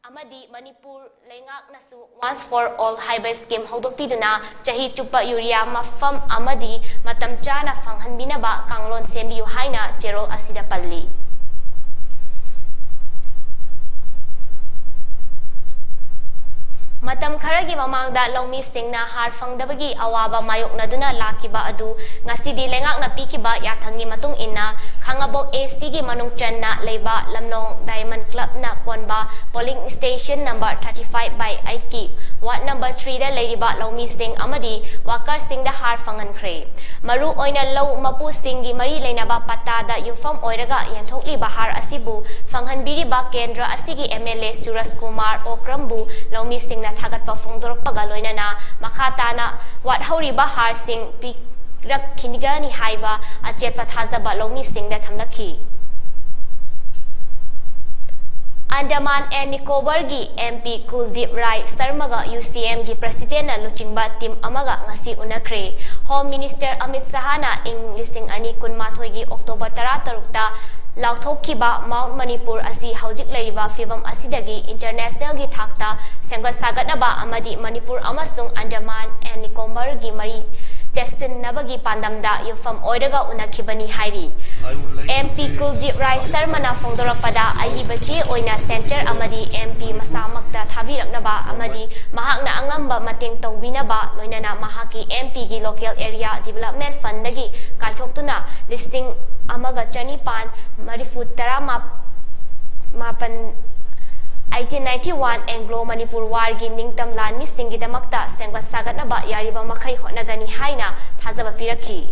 ꯑꯃꯗꯤ ꯃꯅꯤꯄꯨꯔ ꯂꯩꯉꯥꯛꯅꯁꯨ Once for All ꯍꯥꯏꯕ scheme ꯍꯧꯗꯣꯛꯄꯤꯗꯨꯅ ꯆꯍꯤ ꯆꯨꯞꯄ ꯌꯨꯔꯤꯌꯥ ꯃꯐꯝ ꯑꯃꯗꯤ ꯃꯇꯝ ꯆꯥꯅ ꯐꯪꯍꯟꯕꯤꯅꯕ ꯀꯥꯡꯂꯣꯟ ꯁꯦꯝꯕꯤꯌꯨ ꯍꯥꯏꯅ ꯆꯦꯔꯣꯜ ꯑꯁꯤꯗ ꯄꯜꯂꯤ꯫ ꯃꯇꯝ ꯈꯔꯒꯤ ꯃꯃꯥꯡꯗ ꯂꯧꯃꯤꯁꯤꯡꯅ ꯍꯥꯔ ꯐꯪꯗꯕꯒꯤ ꯑꯋꯥꯕ ꯃꯥꯌꯣꯛꯅꯗꯨꯅ ꯂꯥꯛꯈꯤꯕ ꯑꯗꯨ ꯉꯁꯤꯗꯤ ꯂꯩꯉꯥꯛꯅ ꯄꯤꯈꯤꯕ ꯌꯥꯊꯪꯒꯤ ꯃꯇꯨꯡ ꯏꯟꯅ ꯈꯥꯉꯕꯣꯛ ACꯒꯤ ꯃꯅꯨꯡ ꯆꯟꯅ ꯂꯩꯕ ꯂꯝꯂꯣꯡ Diamond Clubꯅ ꯀꯣꯟꯕ polling station number thirty five by eightꯀꯤ ward number threeꯗ ꯂꯩꯔꯤꯕ ꯂꯧꯃꯤꯁꯤꯡ ꯑꯃꯗꯤ workerꯁꯤꯡꯗ ꯍꯥꯔ ꯐꯪꯍꯟꯈ꯭ꯔꯦ꯫ ꯃꯔꯨ ꯑꯣꯏꯅ ꯂꯧ ꯃꯄꯨꯁꯤꯡꯒꯤ ꯃꯔꯤ ꯂꯩꯅꯕ ꯄꯠꯇꯥꯗ ꯌꯨꯝꯐꯝ ꯑꯣꯏꯔꯒ ꯌꯦꯟꯊꯣꯛꯂꯤꯕ ꯍꯥꯔ ꯑꯁꯤꯕꯨ ꯐꯪꯍꯟꯕꯤꯔꯤꯕ ꯀꯦꯟꯗ꯭ꯔ ꯑꯁꯤꯒꯤ MLA ꯁꯨꯔꯖ ꯀꯨꯃꯥꯔ ꯑꯣꯀ꯭ꯔꯝꯕꯨ ꯂꯧꯃꯤꯁꯤꯡꯅ ꯊꯥꯒꯠꯄ ꯐꯣꯡꯗꯣꯔꯛꯄꯒ ꯂꯣꯏꯅꯅ ꯃꯈꯥ ꯇꯥꯅ ꯋꯥꯠꯍꯧꯔꯤꯕ ꯍꯥꯔꯁꯤꯡ ꯄꯤꯔꯛꯈꯤꯒꯅꯤ ꯍꯥꯏꯕ ꯑꯆꯦꯠꯄ ꯊꯥꯖꯕ ꯂꯧꯃꯤꯁꯤꯡꯗ ꯊꯝꯂꯛꯈꯤ꯫ Andaman and Nicobarꯒꯤ MP ꯀꯨꯜꯗꯤꯞ ꯔꯥꯏ ꯁꯔꯃꯒ UCMꯒꯤ presidentꯅ ꯂꯨꯆꯤꯡꯕ team ꯑꯃꯒ ꯉꯁꯤ ꯎꯅꯈ꯭ꯔꯦ꯫ Home Minister ꯑꯃꯤꯠ ꯁꯍꯥꯅ ꯏꯪ ꯂꯤꯁꯤꯡ ꯑꯅꯤ ꯀꯨꯟꯃꯥꯊꯣꯏꯒꯤ October ꯇꯔꯥꯇꯔꯨꯛꯇ ꯂꯥꯎꯊꯣꯛꯈꯤꯕ Mount Manipur ꯑꯁꯤ ꯍꯧꯖꯤꯛ ꯂꯩꯔꯤꯕ ꯐꯤꯕꯝ ꯑꯁꯤꯗꯒꯤ internationalꯒꯤ ꯊꯥꯛꯇ ꯁꯦꯝꯒꯠ ꯁꯥꯒꯠꯅꯕ ꯑꯃꯗꯤ ꯃꯅꯤꯄꯨꯔ ꯑꯃꯁꯨꯡ Andaman and Nicobarꯒꯤ ꯃꯔꯤ ꯆꯦꯠꯁꯤꯟꯅꯕꯒꯤ ꯄꯥꯟꯗꯝꯗ ꯌꯨꯝꯐꯝ ꯑꯣꯏꯔꯒ ꯎꯅꯈꯤꯕꯅꯤ ꯍꯥꯏꯔꯤ꯫ MP ꯀꯨꯜꯗꯤꯞ ꯔꯥꯏ ꯁꯔꯃꯅ ꯐꯣꯡꯗꯣꯔꯛꯄꯗ ꯑꯏꯕ ꯆꯦ ꯑꯣꯏꯅ centre ꯑꯃꯗꯤ MP ꯃꯁꯥꯃꯛꯇ ꯊꯥꯕꯤꯔꯛꯅꯕ ꯑꯃꯗꯤ ꯃꯍꯥꯛꯅ ꯑꯉꯝꯕ ꯃꯇꯦꯡ ꯇꯧꯕꯤꯅꯕ ꯂꯣꯏꯅꯅ ꯃꯍꯥꯛꯀꯤ MPꯒꯤ local area development fundꯗꯒꯤ ꯀꯥꯏꯊꯣꯛꯇꯨꯅ ꯂꯤꯁꯤꯡ ꯑꯃꯒ ꯆꯅꯤꯄꯥꯟ ꯃꯔꯤꯐꯨ ꯇꯔꯥ ꯃꯥꯄꯟ eighteen ninety one Anglo Manipur warꯒꯤ ꯅꯤꯡꯇꯝ ꯂꯥꯟꯃꯤꯁꯤꯡꯒꯤꯗꯃꯛꯇ ꯁꯦꯝꯒꯠ ꯁꯥꯒꯠꯅꯕ ꯌꯥꯔꯤꯕ ꯃꯈꯩ ꯍꯣꯠꯅꯒꯅꯤ ꯍꯥꯏꯅ ꯊꯥꯖꯕ ꯄꯤꯔꯛꯈꯤ꯫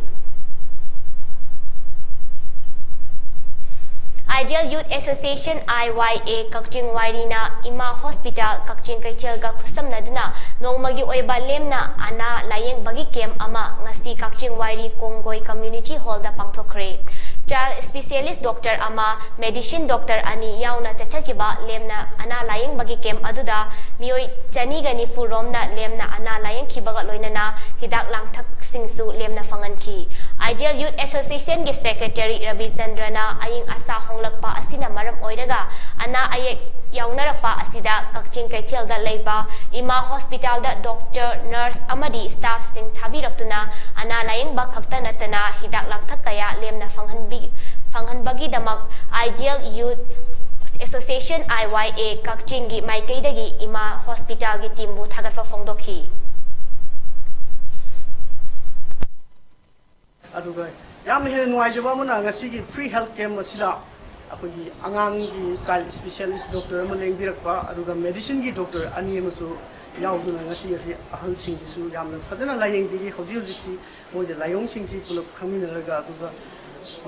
Ideal Youth Association, I Y A, ꯀꯛꯆꯤꯡ ꯋꯥꯏꯔꯤꯅ ꯏꯃꯥ ꯍꯣꯁꯄꯤꯇꯥꯜ ꯀꯛꯆꯤꯡ ꯀꯩꯊꯦꯜꯒ ꯈꯨꯠꯁꯝꯅꯗꯨꯅ ꯅꯣꯡꯃꯒꯤ ꯑꯣꯏꯕ ꯂꯦꯝꯅ ꯑꯅꯥ ꯂꯥꯌꯦꯡꯕꯒꯤ ꯀꯦꯝ ꯑꯃ ꯉꯁꯤ ꯀꯛꯆꯤꯡ ꯋꯥꯏꯔꯤ ꯀꯣꯡꯒꯣꯏ ꯀꯝꯃ꯭ꯌꯨꯅꯤꯇꯤ ꯍꯣꯜꯗ ꯄꯥꯡꯊꯣꯛꯈ꯭ꯔꯦ꯫ ꯆꯥꯏꯜ ꯁ꯭ꯄꯦꯁꯤꯌꯦꯂꯤꯁ꯭ꯠ ꯗꯣꯛꯇꯔ ꯑꯃ, ꯃꯦꯗꯤꯁꯤꯟ ꯗꯣꯛꯇꯔ ꯑꯅꯤ ꯌꯥꯎꯅ ꯆꯠꯊꯈꯤꯕ ꯂꯦꯝꯅ ꯑꯅꯥ ꯂꯥꯌꯦꯡꯕꯒꯤ ꯀꯦꯝ ꯑꯗꯨꯗ ꯃꯤꯑꯣꯏ ꯆꯅꯤꯒ ꯅꯤꯐꯨ ꯔꯣꯝꯅ ꯂꯦꯝꯅ ꯑꯅꯥ ꯂꯥꯌꯦꯡꯈꯤꯕꯒ ꯂꯣꯏꯅꯅ ꯍꯤꯗꯥꯛ ꯂꯥꯡꯊꯛꯁꯤꯡꯁꯨ ꯂꯦꯝꯅ ꯐꯪꯍꯟꯈꯤ꯫ Ideal Youth Association ꯒꯤ ꯁꯦꯀ꯭ꯔꯦꯇꯔꯤ ꯔꯕꯤꯆꯟꯗ꯭ꯔꯅ ꯑꯏꯪ ꯑꯁꯥ ꯍꯣꯡꯂꯛꯄ ꯑꯁꯤꯅ ꯃꯔꯝ ꯑꯣꯏꯔꯒ ꯑꯅꯥ ꯑꯌꯦꯛ ꯌꯥꯎꯅꯔꯛꯄ ꯑꯁꯤꯗ ꯀꯛꯆꯤꯡ ꯀꯩꯊꯦꯜꯗ ꯂꯩꯕ ꯏꯃꯥ ꯍꯣꯁꯄꯤꯇꯥꯜꯗ ꯗꯣꯛꯇꯔ, ꯅꯔꯁ ꯑꯃꯗꯤ ꯁ꯭ꯇꯥꯐꯁꯤꯡ ꯊꯥꯕꯤꯔꯛꯇꯨꯅ ꯑꯅꯥ ꯂꯥꯌꯦꯡꯕ ꯈꯛꯇ ꯅꯠꯇꯅ ꯍꯤꯗꯥꯛ ꯂꯥꯡꯊꯛ ꯀꯌꯥ ꯂꯦꯝꯅ ꯐꯪꯍꯟꯕꯤ-, ꯐꯪꯍꯟꯕꯒꯤꯗꯃꯛ Ideal Youth Association, I Y A, ꯀꯛꯆꯤꯡꯒꯤ ꯃꯥꯏꯀꯩꯗꯒꯤ ꯏꯃꯥ ꯍꯣꯁꯄꯤꯇꯥꯜꯒꯤ ꯇꯤꯝꯕꯨ ꯊꯥꯒꯠꯄ ꯐꯣꯡꯗꯣꯛꯈꯤ꯫ ꯑꯗꯨꯒ ꯌꯥꯝꯅ ꯍꯦꯟꯅ ꯅꯨꯡꯉꯥꯏꯖꯕ ꯑꯃꯅ, ꯉꯁꯤꯒꯤ free health camp ꯑꯁꯤꯗ ꯑꯩꯈꯣꯏꯒꯤ ꯑꯉꯥꯡꯒꯤ ꯆꯥꯏꯜ ꯁ꯭ꯄꯦꯁꯤꯌꯦꯂꯤꯁ꯭ꯠ ꯗꯣꯛꯇꯔ ꯑꯃ ꯂꯦꯡꯕꯤꯔꯛꯄ, ꯑꯗꯨꯒ ꯃꯦꯗꯤꯁꯤꯟꯒꯤ ꯗꯣꯛꯇꯔ ꯑꯅꯤ ꯑꯃꯁꯨ ꯌꯥꯎꯗꯨꯅ ꯉꯁꯤ ꯑꯁꯤ ꯑꯍꯜꯁꯤꯡꯒꯤꯁꯨ ꯌꯥꯝꯅ ꯐꯖꯅ ꯂꯥꯌꯦꯡꯕꯤꯔꯤ꯫ ꯍꯧꯖꯤꯛ ꯍꯧꯖꯤꯛꯁꯤ ꯃꯣꯏꯗ ꯂꯥꯏꯑꯣꯡꯁꯤꯡꯁꯤ ꯄꯨꯂꯞ ꯈꯪꯃꯤꯟꯅꯔꯒ, ꯑꯗꯨꯒ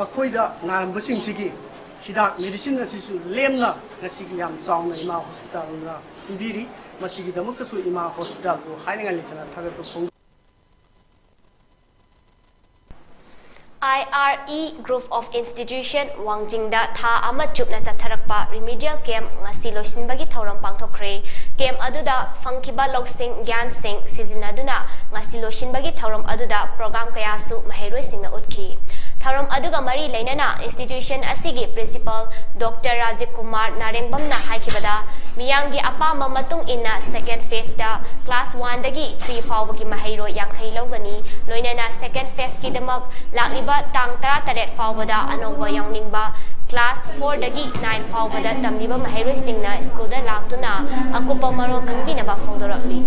ꯃꯈꯣꯏꯗ ꯅꯥꯔꯝꯕꯁꯤꯡꯁꯤꯒꯤ ꯍꯤꯗꯥꯛ, ꯃꯦꯗꯤꯁꯤꯟ ꯑꯁꯤꯁꯨ ꯂꯦꯝꯅ ꯉꯁꯤꯒꯤ ꯌꯥꯝ ꯆꯥꯎꯅ ꯏꯃꯥ ꯍꯣꯁꯄꯤꯇꯥꯜꯅ ꯄꯤꯕꯤꯔꯤ꯫ ꯃꯁꯤꯒꯤꯗꯃꯛꯇꯁꯨ ꯏꯃꯥ ꯍꯣꯁꯄꯤꯇꯥꯜꯕꯨ ꯍꯥꯏꯅꯤꯡꯉꯥꯏ ꯂꯩꯇꯅ ꯊꯥꯒꯠꯄ ꯐꯣꯡꯗꯣꯛꯏ꯫ I R E Group of Institution ꯋꯥꯡꯖꯤꯡꯗ ꯊꯥ ꯑꯃ ꯆꯨꯞꯅ ꯆꯠꯊꯔꯛꯄ remedial camp ꯉꯁꯤ ꯂꯣꯏꯁꯤꯟꯕꯒꯤ ꯊꯧꯔꯝ ꯄꯥꯡꯊꯣꯛꯈ꯭ꯔꯦ꯫ Camp ꯑꯗꯨꯗ ꯐꯪꯈꯤꯕ ꯂꯧꯁꯤꯡ, ꯒ꯭ꯌꯥꯟꯁꯤꯡ ꯁꯤꯖꯤꯟꯅꯗꯨꯅ ꯉꯁꯤ ꯂꯣꯏꯁꯤꯟꯕꯒꯤ ꯊꯧꯔꯝ ꯑꯗꯨꯗ program ꯀꯌꯥꯁꯨ ꯃꯍꯩꯔꯣꯏꯁꯤꯡꯅ ꯎꯠꯈꯤ꯫ ꯊꯧꯔꯝ ꯑꯗꯨꯒ ꯃꯔꯤ ꯂꯩꯅꯅ institution ꯑꯁꯤꯒꯤ principal ꯗꯣꯛꯇꯔ ꯔꯥꯖꯤꯕ ꯀꯨꯃꯥꯔ ꯅꯥꯔꯦꯡꯕꯝꯅ ꯍꯥꯏꯈꯤꯕꯗ, ꯃꯤꯌꯥꯝꯒꯤ ꯑꯄꯥꯝꯕ ꯃꯇꯨꯡ ꯏꯟꯅ second phase ꯇ class one ꯗꯒꯤ three ꯐꯥꯎꯕꯒꯤ ꯃꯍꯩꯔꯣꯏ ꯌꯥꯡꯈꯩ ꯂꯧꯒꯅꯤ꯫ ꯂꯣꯏꯅꯅ second phase ꯀꯤꯗꯃꯛ ꯂꯥꯛꯂꯤꯕ ꯇꯥꯡ ꯇꯔꯥꯇꯔꯦꯠ ꯐꯥꯎꯕꯗ ꯑꯅꯧꯕ ꯌꯥꯎꯅꯤꯡꯕ class four ꯗꯒꯤ nine ꯐꯥꯎꯕꯗ ꯇꯝꯂꯤꯕ ꯃꯍꯩꯔꯣꯏꯁꯤꯡꯅ ꯁ꯭ꯀꯨꯜꯗ ꯂꯥꯛꯇꯨꯅ ꯑꯀꯨꯞꯄ ꯃꯔꯣꯜ ꯈꯪꯕꯤꯅꯕ ꯐꯣꯡꯗꯣꯔꯛꯂꯤ꯫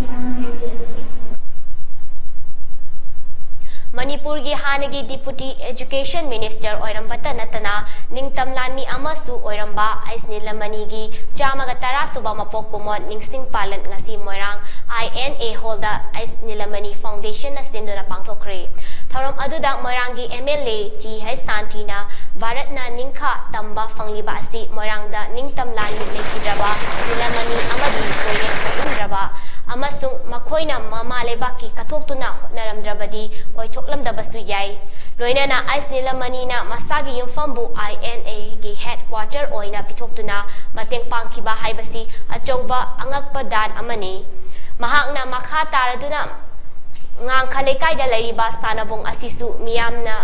ꯃꯅꯤꯄꯨꯔꯒꯤ ꯍꯥꯟꯅꯒꯤ Deputy Education Minister ꯑꯣꯏꯔꯝꯕꯇ ꯅꯠꯇꯅ ꯅꯤꯡꯇꯝ ꯂꯥꯟꯃꯤ ꯑꯃꯁꯨ ꯑꯣꯏꯔꯝꯕ ꯑꯩꯁ ꯅꯤꯂꯃꯅꯤꯒꯤ ꯆꯥꯝꯃꯒ ꯇꯔꯥ ꯁꯨꯕ ꯃꯄꯣꯛ ꯀꯨꯝꯑꯣꯟ ꯅꯤꯡꯁꯤꯡ ꯄꯥꯂꯟ ꯉꯁꯤ ꯃꯣꯏꯔꯥꯡ I N A Hall the H ꯅꯤꯂꯃꯅꯤ Foundation ꯅ ꯁꯤꯟꯗꯨꯅ ꯄꯥꯡꯊꯣꯛꯈ꯭ꯔꯦ꯫ ꯊꯧꯔꯝ ꯑꯗꯨꯗ ꯃꯣꯏꯔꯥꯡꯒꯤ M L A G H ꯁꯥꯟꯇꯤꯅ ꯚꯥꯔꯠꯅ ꯅꯤꯡꯈꯥ ꯇꯝꯕ ꯐꯪꯂꯤꯕ ꯑꯁꯤ ꯃꯣꯏꯔꯥꯡꯗ ꯅꯤꯡꯇꯝ ꯂꯥꯟꯃꯤ ꯂꯩꯈꯤꯗ꯭ꯔꯕ ꯅꯤꯂꯃꯅꯤ ꯑꯃꯗꯤ ꯀꯣꯏꯔꯦꯡ ꯊꯣꯛꯂꯝꯗ꯭ꯔꯕ ꯑꯃꯁꯨꯡ ꯃꯈꯣꯏꯅ ꯃꯃꯥ ꯂꯩꯕꯥꯛꯀꯤ ꯀꯠꯊꯣꯛꯇꯨꯅ ꯍꯣꯠꯅꯔꯝꯗ꯭ꯔꯕꯗꯤ ꯑꯣꯏꯊꯣꯛꯂꯝꯗꯕꯁꯨ ꯌꯥꯏ꯫ ꯂꯣꯏꯅꯅ ꯑꯩꯁ ꯅꯤꯂꯃꯅꯤꯅ ꯃꯁꯥꯒꯤ ꯌꯨꯝꯐꯝꯕꯨ ꯑꯥꯏ ꯑꯦꯟ ꯑꯦꯒꯤ ꯍꯦꯗ ꯀ꯭ꯋꯥꯔꯇꯔ ꯑꯣꯏꯅ ꯄꯤꯊꯣꯛꯇꯨꯅ ꯃꯇꯦꯡ ꯄꯥꯡꯈꯤꯕ ꯍꯥꯏꯕꯁꯤ ꯑꯆꯧꯕ ꯑꯉꯛꯄ ꯗꯥꯟ ꯑꯃꯅꯤ꯫ ꯃꯍꯥꯛꯅ ꯃꯈꯥ ꯇꯥꯔꯗꯨꯅ ꯉꯥꯡꯈ ꯂꯩꯀꯥꯏꯗ ꯂꯩꯔꯤꯕ ꯁꯥꯟꯅꯕꯨꯡ ꯑꯁꯤꯁꯨ ꯃꯤꯌꯥꯝꯅ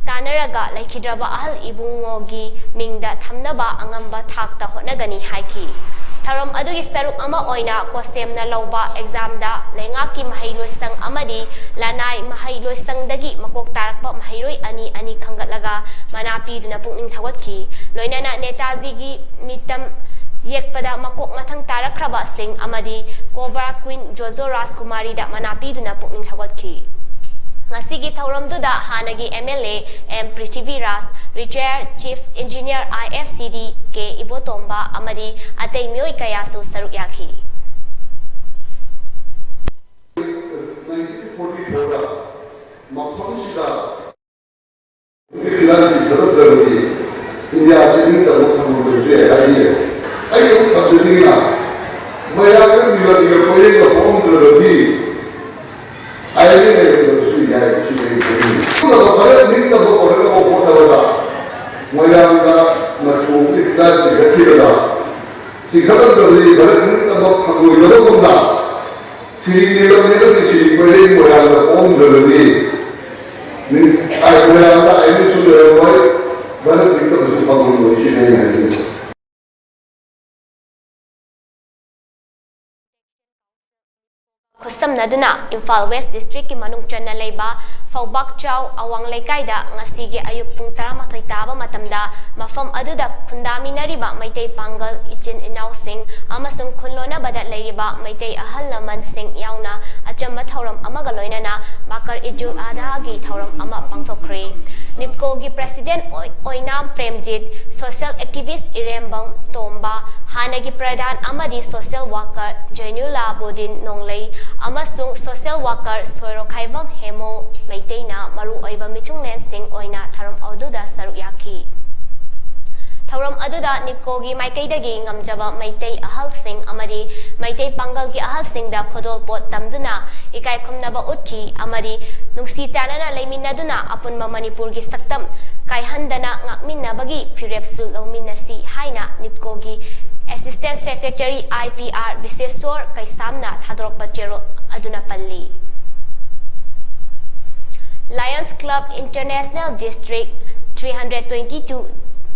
ꯇꯥꯟꯅꯔꯒ ꯂꯩꯈꯤꯗ꯭ꯔꯕ ꯑꯍꯜ ꯏꯕꯨꯡꯉꯣꯒꯤ ꯃꯤꯡꯗ ꯊꯝꯅꯕ ꯑꯉꯝꯕ ꯊꯥꯛꯇ ꯍꯣꯠꯅꯒꯅꯤ ꯍꯥꯏꯈꯤ꯫ ꯊꯧꯔꯝ ꯑꯗꯨꯒꯤ ꯁꯔꯨꯛ ꯑꯃ ꯑꯣꯏꯅ ꯀꯣꯁꯦꯝꯅ ꯂꯧꯕ ꯑꯦꯛꯖꯥꯝꯗ ꯂꯩꯉꯥꯛꯀꯤ ꯃꯍꯩꯂꯣꯏꯁꯪ ꯑꯃꯗꯤ ꯂꯅꯥꯏ ꯃꯍꯩꯂꯣꯏꯁꯪꯗꯒꯤ ꯃꯀꯣꯛ ꯇꯥꯔꯛꯄ ꯃꯍꯩꯔꯣꯏ ꯑꯅꯤ ꯑꯅꯤ ꯈꯟꯒꯠꯂꯒ ꯃꯅꯥ ꯄꯤꯗꯨꯅ ꯄꯨꯛꯅꯤꯡ ꯊꯧꯒꯠꯈꯤ꯫ ꯂꯣꯏꯅꯅ ꯅꯦꯇꯥꯖꯤꯒꯤ ꯃꯤꯇꯝ ꯌꯦꯛꯄꯗ ꯃꯀꯣꯛ ꯃꯊꯪ ꯇꯥꯔꯛꯈ꯭ꯔꯕꯁꯤꯡ ꯑꯃꯗꯤ ꯀꯣꯕ꯭ꯔꯥ ꯀ꯭ꯋꯤꯟ ꯖꯣꯖꯣ ꯔꯥꯖꯀꯨꯃꯥꯔꯤꯗ ꯃꯅꯥ ꯄꯤꯗꯨꯅ ꯄꯨꯛꯅꯤꯡ ꯊꯧꯒꯠꯈꯤ꯫ ꯉꯁꯤꯒꯤ ꯊꯧꯔꯝꯗꯨꯗ ꯍꯥꯟꯅꯒꯤ M L A M Prithviraj, retired chief engineer I F C D ꯀꯦ ꯏꯕꯣꯇꯣꯝꯕ ꯑꯃꯗꯤ ꯑꯇꯩ ꯃꯤꯑꯣꯏ ꯀꯌꯥꯁꯨ ꯁꯔꯨꯛ ꯌꯥꯈꯤ꯫ nineteen forty-four ꯗ ꯃꯐꯝꯁꯤꯗ ꯐꯤꯂꯝꯁꯤ ꯊꯥꯒꯠꯇ꯭ꯔꯕꯗꯤ ꯏꯟꯗꯤꯌꯥꯁꯤ ꯅꯤꯡꯇꯝꯕ ꯐꯪꯂꯣꯏꯗꯕꯁꯨ ꯌꯥꯏ ꯍꯥꯏꯕꯤꯔꯦ꯫ ꯑꯩ ꯑꯃꯨꯛ ꯊꯝꯖꯅꯤꯡꯉꯤꯅ ꯃꯌꯥꯝꯅ ꯅꯤꯒ ꯅꯤꯒ ꯄꯣꯌꯦꯡꯒ ꯄꯣꯛꯂꯝꯗ꯭ꯔꯕꯗꯤ ꯑꯥꯏ ꯑꯦꯟ ꯑꯦ ꯂꯩꯔꯝꯗꯕꯁꯨ ꯌꯥꯏ꯫ ꯁꯤꯅꯤ ꯑꯩꯅ ꯈꯪꯅꯤꯡꯉꯤ꯫ ꯆꯨꯝꯅ ꯐꯔꯦ ꯅꯤꯡꯇꯝꯕ ꯀꯧꯔꯒ ꯍꯣꯠꯅꯕꯗ ꯃꯣꯏꯔꯥꯡꯗ ꯃꯆꯨ ꯑꯃꯒꯤ ꯐꯤꯂꯝ ꯆꯤꯡꯈꯠꯈꯤꯕꯗ ꯆꯤꯡꯈꯠꯂꯝꯗꯕꯗꯤ ꯐꯔꯦ ꯅꯤꯡꯇꯝꯕ ꯐꯪꯂꯣꯏꯗꯕꯒꯨꯝꯅ ꯁꯤꯔꯤ ꯅꯤꯂꯝꯅꯤꯒꯤ ꯁꯤꯔꯤ ꯄꯣꯌꯦꯡ ꯃꯣꯏꯔꯥꯡꯗ ꯄꯣꯛꯂꯝꯗ꯭ꯔꯕꯗꯤ ꯅꯤꯡ-, ꯑꯥꯏ ꯃꯣꯏꯔꯥꯡꯗ ꯑꯥꯏ ꯑꯦꯟ ꯑꯦꯁꯨ ꯂꯩꯔꯝꯃꯣꯏ, ꯚꯥꯔꯠ ꯅꯤꯡꯇꯝꯕꯁꯨ ꯐꯪꯂꯝꯂꯣꯏ꯫ ꯁꯤꯅꯤ ꯑꯩꯅ ꯍꯥꯏꯅꯤꯡꯕ꯫ ꯈꯨꯠꯁꯝꯅꯗꯨꯅ ꯏꯝꯐꯥꯜ ꯋꯦꯁ ꯗꯤꯁꯇ꯭ꯔꯤꯛꯀꯤ ꯃꯅꯨꯡ ꯆꯟꯅ ꯂꯩꯕ ꯐꯧꯕꯥꯛꯆꯥꯎ ꯑꯋꯥꯡ ꯂꯩꯀꯥꯏꯗ ꯉꯁꯤꯒꯤ ꯑꯌꯨꯛ ꯄꯨꯡ ꯇꯔꯥꯃꯥꯊꯣꯏ ꯇꯥꯕ ꯃꯇꯝꯗ ꯃꯐꯝ ꯑꯗꯨꯗ ꯈꯨꯟꯗꯥꯃꯤꯟꯅꯔꯤꯕ ꯃꯩꯇꯩ ꯄꯥꯡꯒꯜ ꯏꯆꯤꯟ ꯏꯅꯥꯎꯁꯤꯡ ꯑꯃꯁꯨꯡ ꯈꯨꯜꯂꯣꯟꯅꯕꯗ ꯂꯩꯔꯤꯕ ꯃꯩꯇꯩ ꯑꯍꯜ ꯂꯃꯟꯁꯤꯡ ꯌꯥꯎꯅ ꯑꯆꯝꯕ ꯊꯧꯔꯝ ꯑꯃꯒ ꯂꯣꯏꯅꯅ ꯕꯥꯀꯔ ꯏꯗꯨꯜ ꯑꯗꯥꯒꯤ ꯊꯧꯔꯝ ꯑꯃ ꯄꯥꯡꯊꯣꯛꯈ꯭ꯔꯦ꯫ ꯅꯤꯞꯀꯣꯒꯤ ꯄ꯭ꯔꯦꯁꯤꯗꯦꯟꯠ ꯑꯣꯏ-, ꯑꯣꯏꯅꯥꯝ ꯄ꯭ꯔꯦꯝꯖꯤꯠ, ꯁꯣꯁꯤꯌꯦꯜ ꯑꯦꯛꯇꯤꯚꯤꯁ꯭ꯠ ꯏꯔꯦꯝꯕꯝ ꯇꯣꯝꯕ, ꯍꯥꯟꯅꯒꯤ ꯄ꯭ꯔꯙꯥꯟ ꯑꯃꯗꯤ ꯁꯣꯁꯤꯌꯦꯜ ꯋꯥꯀꯔ ꯖꯩꯅꯨꯂꯥꯕꯨꯗꯤꯟ ꯅꯣꯡꯂꯩ ꯑꯃꯁꯨꯡ ꯁꯣꯁꯤꯌꯦꯜ ꯋꯥꯀꯔ ꯁꯣꯏꯔꯣꯛꯈꯥꯏꯕꯝ ꯍꯦꯃꯣ ꯃꯩꯇꯩꯅ ꯃꯔꯨꯑꯣꯏꯕ ꯃꯤꯊꯨꯡꯂꯦꯟꯁꯤꯡ ꯑꯣꯏꯅ ꯊꯧꯔꯝ ꯑꯗꯨꯗ ꯁꯔꯨꯛ ꯌꯥꯈꯤ꯫ ꯊꯧꯔꯝ ꯑꯗꯨꯗ ꯅꯤꯞꯀꯣꯒꯤ ꯃꯥꯏꯀꯩꯗꯒꯤ ꯉꯝꯖꯕ ꯃꯩꯇꯩ ꯑꯍꯜꯁꯤꯡ ꯑꯃꯗꯤ ꯃꯩꯇꯩ ꯄꯥꯡꯒꯜꯒꯤ ꯑꯍꯜꯁꯤꯡꯗ ꯈꯨꯗꯣꯜꯄꯣꯠ ꯇꯝꯗꯨꯅ ꯏꯀꯥꯏ ꯈꯨꯝꯅꯕ ꯎꯠꯈꯤ ꯑꯃꯗꯤ ꯅꯨꯡꯁꯤ ꯆꯥꯟꯅꯅ ꯂꯩꯃꯤꯟꯅꯗꯨꯅ ꯑꯄꯨꯟꯕ ꯃꯅꯤꯄꯨꯔꯒꯤ ꯁꯛꯇꯝ ꯀꯥꯏꯍꯟꯗꯅ ꯉꯥꯛꯃꯤꯟꯅꯕꯒꯤ ꯐꯤꯔꯦꯞꯁꯨ ꯂꯧꯃꯤꯟꯅꯁꯤ ꯍꯥꯏꯅ ꯅꯤꯞꯀꯣꯒꯤ Assistant Secretary I P R ꯕꯤꯁꯦꯁ꯭ꯋꯔ ꯀꯩꯁꯥꯝꯅ ꯊꯥꯗꯣꯔꯛꯄ ꯆꯦꯔꯣꯜ ꯑꯗꯨꯅ ꯄꯜꯂꯤ꯫ Lions Club International District three hundred twenty-two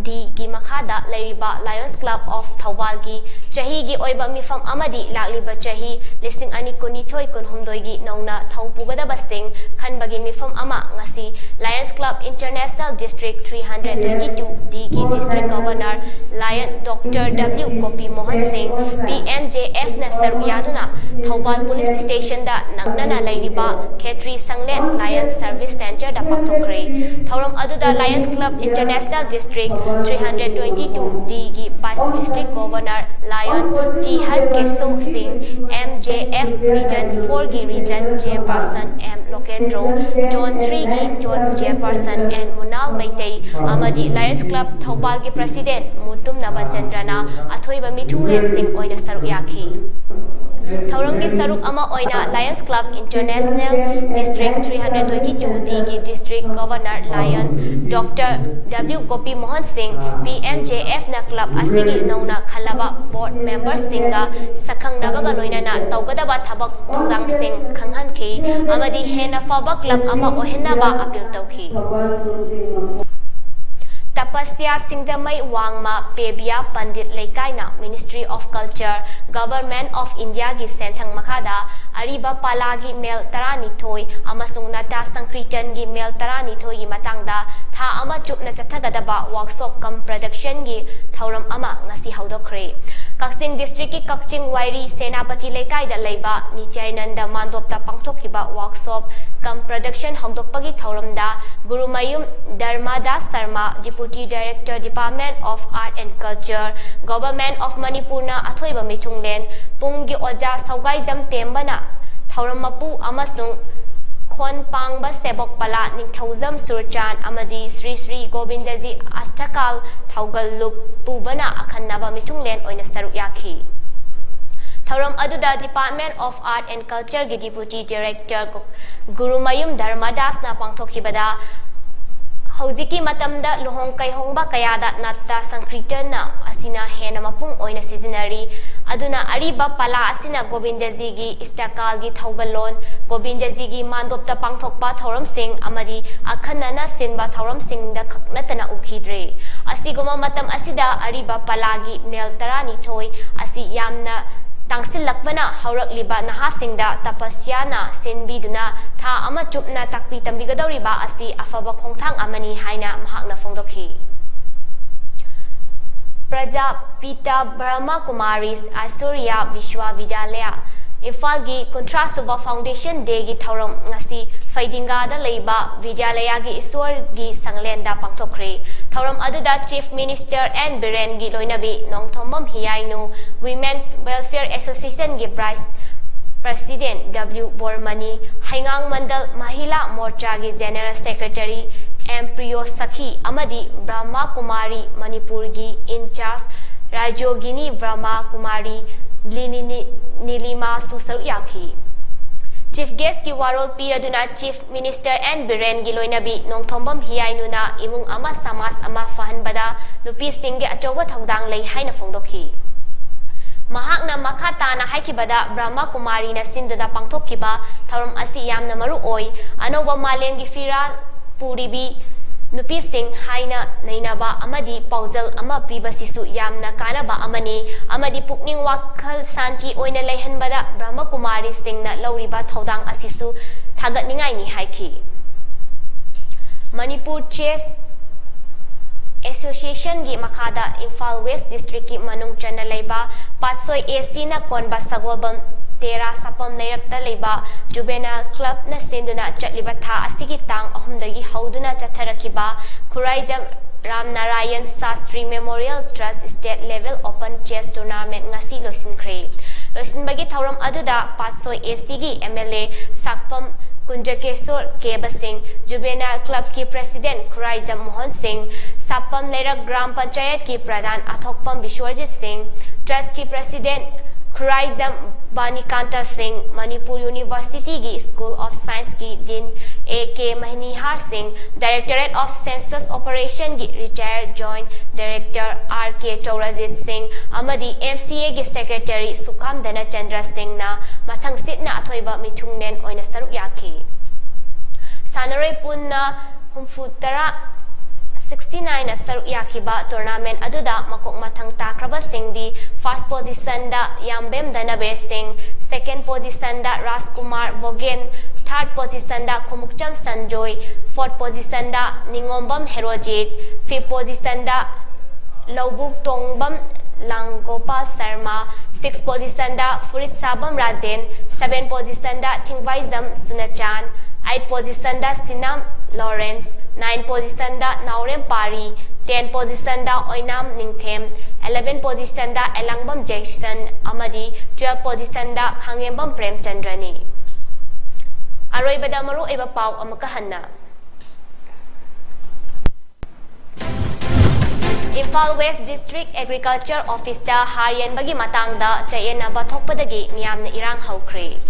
D ꯒꯤ ꯃꯈꯥꯗ ꯂꯩꯔꯤꯕ Lions Club of ꯊꯧꯕꯥꯜꯒꯤ ꯆꯍꯤꯒꯤ ꯑꯣꯏꯕ ꯃꯤꯐꯝ ꯑꯃꯗꯤ ꯂꯥꯛꯂꯤꯕ ꯆꯍꯤ ꯂꯤꯁꯤꯡ ꯑꯅꯤ ꯀꯨꯟꯅꯤꯊꯣꯏ ꯀꯨꯟꯍꯨꯝꯗꯣꯏꯒꯤ ꯅꯧꯅ ꯊꯧ ꯄꯨꯒꯗꯕꯁꯤꯡ ꯈꯟꯕꯒꯤ ꯃꯤꯐꯝ ꯑꯃ ꯉꯁꯤ Lions Club International District three hundred twenty-two D ꯒꯤ District Governor Lion Doctor W ꯒꯣꯄꯤ ꯃꯣꯍꯟ ꯁꯤꯡ, P M J F ꯅ ꯁꯔꯨꯛ ꯌꯥꯗꯨꯅ ꯊꯧꯕꯥꯜ Police Station ꯗ ꯅꯛꯅꯅ ꯂꯩꯔꯤꯕ ꯈꯦꯇ꯭ꯔꯤ ꯁꯪꯂꯦꯟ Lions Service Center ꯗ ꯄꯥꯡꯊꯣꯛꯈ꯭ꯔꯦ꯫ ꯊꯧꯔꯝ ꯑꯗꯨꯗ Lions Club International District three hundred twenty-two D ꯒꯤ Vice District Governor Lion T H Keso Singh, M J F Region four ꯒꯤ Region Chairperson M Lokendro, Zone three ꯒꯤ Zone Chairperson N Munal Meitei ꯑꯃꯗꯤ Lions Club ꯊꯧꯕꯥꯜꯒꯤ President ꯃꯨꯇꯨꯝꯅꯕ ꯆꯟꯗ꯭ꯔꯅ ꯑꯊꯣꯏꯕ ꯃꯤꯊꯨꯡꯂꯦꯟꯁꯤꯡ ꯑꯣꯏꯅ ꯁꯔꯨꯛ ꯌꯥꯈꯤ꯫ ꯊꯧꯔꯝꯒꯤ ꯁꯔꯨꯛ ꯑꯃ ꯑꯣꯏꯅ Lions Club International District three hundred twenty-two D ꯒꯤ District Governor Lion Doctor W ꯒꯣꯄꯤ ꯃꯣꯍꯟ ꯁꯤꯡ, P M J F ꯅ club ꯑꯁꯤꯒꯤ ꯅꯧꯅ ꯈꯜꯂꯕ board member ꯁꯤꯡꯒ ꯁꯛꯈꯪꯅꯕꯒ ꯂꯣꯏꯅꯅ ꯇꯧꯒꯗꯕ ꯊꯕꯛ ꯊꯧꯗꯥꯡꯁꯤꯡ ꯈꯪꯍꯟꯈꯤ ꯑꯃꯗꯤ ꯍꯦꯟꯅ ꯐꯕ club ꯑꯃ ꯑꯣꯏꯍꯟꯅꯕ appeal ꯇꯧꯈꯤ꯫ ꯇꯄꯁ꯭ꯌꯥ ꯁꯤꯡꯖꯃꯩ ꯋꯥꯡꯃ ꯄꯦꯕꯤꯌꯥ Pandit ꯂꯩꯀꯥꯏꯅ Ministry of Culture, Government of India ꯒꯤ ꯁꯦꯟꯊꯪ ꯃꯈꯥꯗ ꯑꯔꯤꯕ ꯄꯥꯂꯥꯒꯤ ꯃꯦꯜ ꯇꯔꯥꯅꯤꯊꯣꯏ ꯑꯃꯁꯨꯡ ꯅꯥꯇ꯭ꯌ ꯁꯪꯀ꯭ꯔꯤꯇꯟꯒꯤ ꯃꯦꯜ ꯇꯔꯥꯅꯤꯊꯣꯏꯒꯤ ꯃꯇꯥꯡꯗ ꯊꯥ ꯑꯃ ꯆꯨꯞꯅ ꯆꯠꯊꯒꯗꯕ workshop cum production ꯒꯤ ꯊꯧꯔꯝ ꯑꯃ ꯉꯁꯤ ꯍꯧꯗꯣꯛꯈ꯭ꯔꯦ꯫ ꯀꯛꯆꯤꯡ district ꯀꯤ ꯀꯛꯆꯤꯡ ꯋꯥꯏꯔꯤ ꯁꯦꯅꯥꯄꯇꯤ ꯂꯩꯀꯥꯏꯗ ꯂꯩꯕ ꯅꯤꯇ꯭ꯌꯥꯅꯟꯗ ꯃꯥꯟꯗꯣꯞꯇ ꯄꯥꯡꯊꯣꯛꯈꯤꯕ workshop cum production ꯍꯧꯗꯣꯛꯄꯒꯤ ꯊꯧꯔꯝꯗ Gurumayum ꯙꯔꯃꯗꯥꯁ Sharma, Deputy Director, Department of Art and Culture, Government of ꯃꯅꯤꯄꯨꯔꯅ ꯑꯊꯣꯏꯕ ꯃꯤꯊꯨꯡꯂꯦꯟ, ꯄꯨꯡꯒꯤ ꯑꯣꯖꯥ ꯁꯧꯒꯥꯏꯖꯝ ꯇꯦꯝꯕꯅ ꯊꯧꯔꯝ ꯃꯄꯨ ꯑꯃꯁꯨꯡ ꯄꯥꯡꯕ ꯁꯦꯕꯣꯛ ꯄꯂꯥ ꯅꯤꯡꯊꯧꯖꯝ ꯁꯨꯔꯆꯥꯟ ꯑꯃꯗꯤ ꯁ꯭ꯔꯤ ꯁ꯭ꯔꯤ ꯒꯣꯕꯤꯟꯗꯖꯤ ꯑꯁꯇꯀꯥꯜ ꯊꯧꯒꯜꯂꯨꯞ ꯄꯨꯕꯅ ꯑꯈꯟꯅꯕ ꯃꯤꯊꯨꯡꯂꯦꯟ ꯑꯣꯏꯅ ꯁꯔꯨꯛ ꯌꯥꯈꯤ꯫ ꯊꯧꯔꯝ ꯑꯗꯨꯗ Department of Art and Culture ꯒꯤ Deputy Director ꯒꯨꯔꯨꯃꯌꯨꯝ ꯙꯔꯃꯗꯥꯁꯅ ꯄꯥꯡꯊꯣꯛꯈꯤꯕꯗ, ꯍꯧꯖꯤꯛꯀꯤ ꯃꯇꯝꯗ ꯂꯨꯍꯣꯡ ꯀꯩꯍꯣꯡꯕ ꯀꯌꯥꯗ ꯅꯥꯇ꯭ꯌ ꯁꯪꯀ꯭ꯔꯤꯇꯅ ꯑꯁꯤꯅ ꯍꯦꯟꯅ ꯃꯄꯨꯡ ꯑꯣꯏꯅ ꯁꯤꯖꯤꯟꯅꯔꯤ꯫ ꯑꯗꯨꯅ ꯑꯔꯤꯕ ꯄꯂꯥ ꯑꯁꯤꯅ ꯒꯣꯕꯤꯟꯗꯖꯤꯒꯤ ꯏꯁꯇꯀꯥꯜꯒꯤ ꯊꯧꯒꯜꯂꯣꯟ, ꯒꯣꯕꯤꯟꯗꯖꯤꯒꯤ ꯃꯥꯟꯗꯣꯞꯇ ꯄꯥꯡꯊꯣꯛꯄ ꯊꯧꯔꯝꯁꯤꯡ ꯑꯃꯗꯤ ꯑꯈꯟꯅꯅ ꯁꯤꯟꯕ ꯊꯧꯔꯝꯁꯤꯡꯗ ꯈꯛ ꯅꯠꯇꯅ ꯎꯈꯤꯗ꯭ꯔꯦ꯫ ꯑꯁꯤꯒꯨꯝꯕ ꯃꯇꯝ ꯑꯁꯤꯗ ꯑꯔꯤꯕ ꯄꯂꯥꯒꯤ ꯃꯦꯜ ꯇꯔꯥꯅꯤꯊꯣꯏ ꯑꯁꯤ ꯌꯥꯝꯅ ꯇꯥꯡꯁꯤꯜꯂꯛꯄꯅ ꯍꯧꯔꯛꯂꯤꯕ ꯅꯍꯥꯁꯤꯡꯗ ꯇꯄꯁ꯭ꯌꯥꯅ ꯁꯤꯟꯕꯤꯗꯨꯅ ꯊꯥ ꯑꯃ ꯆꯨꯞꯅ ꯇꯥꯛꯄꯤ ꯇꯝꯕꯤꯒꯗꯧꯔꯤꯕ ꯑꯁꯤ ꯑꯐꯕ ꯈꯣꯡꯊꯥꯡ ꯑꯃꯅꯤ ꯍꯥꯏꯅ ꯃꯍꯥꯛꯅ ꯐꯣꯡꯗꯣꯛꯈꯤ꯫ ꯄ꯭ꯔꯖꯥꯄꯤꯇꯥ ꯕ꯭ꯔꯍꯃ ꯀꯨꯃꯥꯔꯤ ꯑꯥꯏꯁꯣꯔꯤꯌꯥ ꯕꯤꯁ꯭ꯋꯥꯕꯤꯗ꯭ꯌꯥꯂꯌ ꯏꯝꯐꯥꯜꯒꯤ ꯀꯨꯟꯊ꯭ꯔꯥ ꯁꯨꯕ Foundation Day ꯒꯤ ꯊꯧꯔꯝ ꯉꯁꯤ ꯐꯩꯗꯤꯡꯒꯥꯗ ꯂꯩꯕ ꯕꯤꯗ꯭ꯌꯥꯂꯌꯒꯤ ꯏꯁꯣꯔꯒꯤ ꯁꯪꯂꯦꯟꯗ ꯄꯥꯡꯊꯣꯛꯈ꯭ꯔꯦ꯫ ꯊꯧꯔꯝ ꯑꯗꯨꯗ Chief Minister N ꯕꯤꯔꯦꯟꯒꯤ ꯂꯣꯏꯅꯕꯤ ꯅꯣꯡꯊꯣꯝꯕꯝ ꯍꯤꯌꯥꯏꯅꯨ, Women's Welfare Association ꯒꯤ Vice President W ꯕꯣꯔꯃꯅꯤ, ꯍꯩꯉꯥꯡ ꯃꯟꯗꯜ ꯃꯍꯤꯂꯥ ꯃꯣꯔꯆꯥꯒꯤ General Secretary M ꯄ꯭ꯔꯤꯌꯣ ꯁꯈꯤ ꯑꯃꯗꯤ ꯕ꯭ꯔꯍꯃ ꯀꯨꯃꯥꯔꯤ ꯃꯅꯤꯄꯨꯔꯒꯤ in charge ꯔꯥꯖꯣꯒꯤꯅꯤ ꯕ꯭ꯔꯍꯃ ꯀꯨꯃꯥꯔꯤ ꯂꯤꯅꯤꯅꯤ ꯅꯤꯂꯤꯃꯥꯁꯨ ꯁꯔꯨꯛ ꯌꯥꯈꯤ꯫ Chief Guest ꯀꯤ ꯋꯥꯔꯣꯜ ꯄꯤꯔꯗꯨꯅ Chief Minister N ꯕꯤꯔꯦꯟꯒꯤ ꯂꯣꯏꯅꯕꯤ ꯅꯣꯡꯊꯣꯝꯕꯝ ꯍꯤꯌꯥꯏꯅꯨꯅ ꯏꯃꯨꯡ ꯑꯃ ꯁꯃꯥꯖ ꯑꯃ ꯐꯍꯟꯕꯗ ꯅꯨꯄꯤꯁꯤꯡꯒꯤ ꯑꯆꯧꯕ ꯊꯧꯗꯥꯡ ꯂꯩ ꯍꯥꯏꯅ ꯐꯣꯡꯗꯣꯛꯈꯤ꯫ ꯃꯍꯥꯛꯅ ꯃꯈꯥ ꯇꯥꯅ ꯍꯥꯏꯈꯤꯕꯗ, ꯕ꯭ꯔꯍꯃ ꯀꯨꯃꯥꯔꯤꯅ ꯁꯤꯟꯗꯨꯅ ꯄꯥꯡꯊꯣꯛꯈꯤꯕ ꯊꯧꯔꯝ ꯑꯁꯤ ꯌꯥꯝꯅ ꯃꯔꯨ ꯑꯣꯏ꯫ ꯑꯅꯧꯕ ꯃꯥꯂꯦꯝꯒꯤ ꯐꯤꯔꯥꯜ ꯄꯨꯔꯤꯕꯤ ꯅꯨꯄꯤꯁꯤꯡ ꯍꯥꯏꯅ ꯅꯩꯅꯕ ꯑꯃꯗꯤ ꯄꯥꯎꯖꯦꯜ ꯑꯃ ꯄꯤꯕꯁꯤꯁꯨ ꯌꯥꯝꯅ ꯀꯥꯟꯅꯕ ꯑꯃꯅꯤ ꯑꯃꯗꯤ ꯄꯨꯛꯅꯤꯡ ꯋꯥꯈꯜ ꯁꯥꯟꯇꯤ ꯑꯣꯏꯅ ꯂꯩꯍꯟꯕꯗ ꯕ꯭ꯔꯍꯃ ꯀꯨꯃꯥꯔꯤꯁꯤꯡꯅ ꯂꯧꯔꯤꯕ ꯊꯧꯗꯥꯡ ꯑꯁꯤꯁꯨ ꯊꯥꯒꯠꯅꯤꯡꯉꯥꯏꯅꯤ ꯍꯥꯏꯈꯤ꯫ ꯃꯅꯤꯄꯨꯔ Chess Association ꯒꯤ ꯃꯈꯥꯗ ꯏꯝꯐꯥꯜ West District ꯀꯤ ꯃꯅꯨꯡ ꯆꯟꯅ ꯂꯩꯕ ꯄꯥꯠꯁꯣꯏ A C ꯅ ꯀꯣꯟꯕ ꯁꯒꯣꯜꯕꯟ ꯇꯦꯔꯥ ꯁꯥꯄꯝ ꯂꯩꯔꯛꯇ ꯂꯩꯕ Juvenile Club ꯅ ꯁꯤꯟꯗꯨꯅ ꯆꯠꯂꯤꯕ ꯊꯥ ꯑꯁꯤꯒꯤ ꯇꯥꯡ ꯑꯍꯨꯝꯗꯒꯤ ꯍꯧꯗꯨꯅ ꯆꯠꯊꯔꯛꯈꯤꯕ Khuraijam Ram Narayan Shastri Memorial Trust State Level Open Chess Tournament ꯉꯁꯤ ꯂꯣꯏꯁꯤꯟꯈ꯭ꯔꯦ꯫ ꯂꯣꯏꯁꯤꯟꯕꯒꯤ ꯊꯧꯔꯝ ꯑꯗꯨꯗ ꯄꯥꯠꯁꯣꯏ A C ꯒꯤ M L A ꯁꯥꯛꯐꯝ ꯀꯨꯟꯖꯀꯦꯁꯣꯔ ꯀꯦꯕ ꯁꯤꯡ, Juvenile Club ꯀꯤ President ꯈꯨꯔꯥꯏꯖꯝ ꯃꯣꯍꯟ ꯁꯤꯡ, ꯁꯥꯄꯝ ꯂꯩꯔꯛ ꯒ꯭ꯔꯥꯝ ꯄꯟꯆꯥꯌꯠꯀꯤ ꯄ꯭ꯔꯙꯥꯟ ꯑꯊꯣꯛꯄꯝ ꯕꯤꯁ꯭ꯋꯔꯖꯤꯠ ꯁꯤꯡ, Trust ꯀꯤ President ꯈꯨꯔꯥꯏꯖꯝ ꯕꯥꯅꯤꯀꯥꯟꯇ ꯁꯤꯡ, ꯃꯅꯤꯄꯨꯔ University ꯒꯤ School of Science ꯀꯤ Dean ꯑꯦ ꯀꯦ ꯃꯍꯤꯅꯤꯍꯥꯔ ꯁꯤꯡ, Directorate of Census Operation ꯒꯤ Retired Joint Director ꯑꯥꯔ ꯀꯦ ꯆꯧꯔꯖꯤꯠ ꯁꯤꯡ ꯑꯃꯗꯤ ꯑꯦꯝ ꯁꯤ ꯑꯦ ꯒꯤ Secretary ꯁꯨꯈꯥꯝ ꯙꯅꯆꯟꯗ꯭ꯔ ꯁꯤꯡꯅ ꯃꯊꯪꯁꯤꯠꯅ ꯑꯊꯣꯏꯕ ꯃꯤꯊꯨꯡꯂꯦꯟ ꯑꯣꯏꯅ ꯁꯔꯨꯛ ꯌꯥꯈꯤ꯫ ꯁꯥꯟꯅꯔꯣꯏ ꯄꯨꯟꯅ ꯍꯨꯝꯐꯨ ꯇꯔꯥ, sixty nine ꯅ ꯁꯔꯨꯛ ꯌꯥꯈꯤꯕ tournament ꯑꯗꯨꯗ ꯃꯀꯣꯛ ꯃꯊꯪ ꯇꯥꯈ꯭ꯔꯕꯁꯤꯡꯗꯤ first position ꯗ ꯌꯥꯝꯕꯦꯝ ꯙꯅꯕꯤꯔ ꯁꯤꯡ, second position ꯗ ꯔꯥꯖꯀꯨꯃꯥꯔ ꯕꯣꯒꯦꯟ, third position ꯗ ꯈꯨꯃꯨꯛꯆꯝ ꯁꯟꯖꯣꯏ, fourth position ꯗ ꯅꯤꯉꯣꯝꯕꯝ ꯍꯦꯔꯣꯖꯤꯠ, fifth position ꯗ ꯂꯧꯕꯨꯛ ꯇꯣꯡꯕꯝ ꯂꯥꯡꯒꯣꯄꯥꯜ ꯁꯔꯃ, sixth position ꯗ ꯐꯨꯔꯤꯠ ꯁꯥꯕꯝ ꯔꯥꯖꯦꯟ, seventh position ꯗ ꯊꯤꯡꯕꯥꯏꯖꯝ ꯁꯨꯅꯆꯥꯟ, eighth position ꯗ ꯁꯤꯅꯥꯝ ꯂꯣꯔꯦꯟꯁ, ninth position ꯗ ꯅꯥꯎꯔꯦꯝ ꯄꯥꯔꯤ, tenth position ꯗ ꯑꯣꯏꯅꯥꯝ ꯅꯤꯡꯊꯦꯝ, eleventh position ꯗ ꯑꯦꯂꯥꯡꯕꯝ ꯖꯦꯛꯁꯟ ꯑꯃꯗꯤ twelfth position ꯗ ꯈꯥꯡꯉꯦꯝꯕꯝ ꯄ꯭ꯔꯦꯝꯆꯟꯗ꯭ꯔꯅꯤ꯫ ꯑꯔꯣꯏꯕꯗ ꯃꯔꯨꯑꯣꯏꯕ ꯄꯥꯎ ꯑꯃꯨꯛꯀ ꯍꯟꯅ꯫ Imphal West District Agriculture Office ꯇ ꯍꯥꯔ ꯌꯦꯟꯕꯒꯤ ꯃꯇꯥꯡꯗ ꯆꯌꯦꯠꯅꯕ ꯊꯣꯛꯄꯗꯒꯤ ꯃꯤꯌꯥꯝꯅ ꯏꯔꯥꯡ ꯍꯧꯈ꯭ꯔꯦ꯫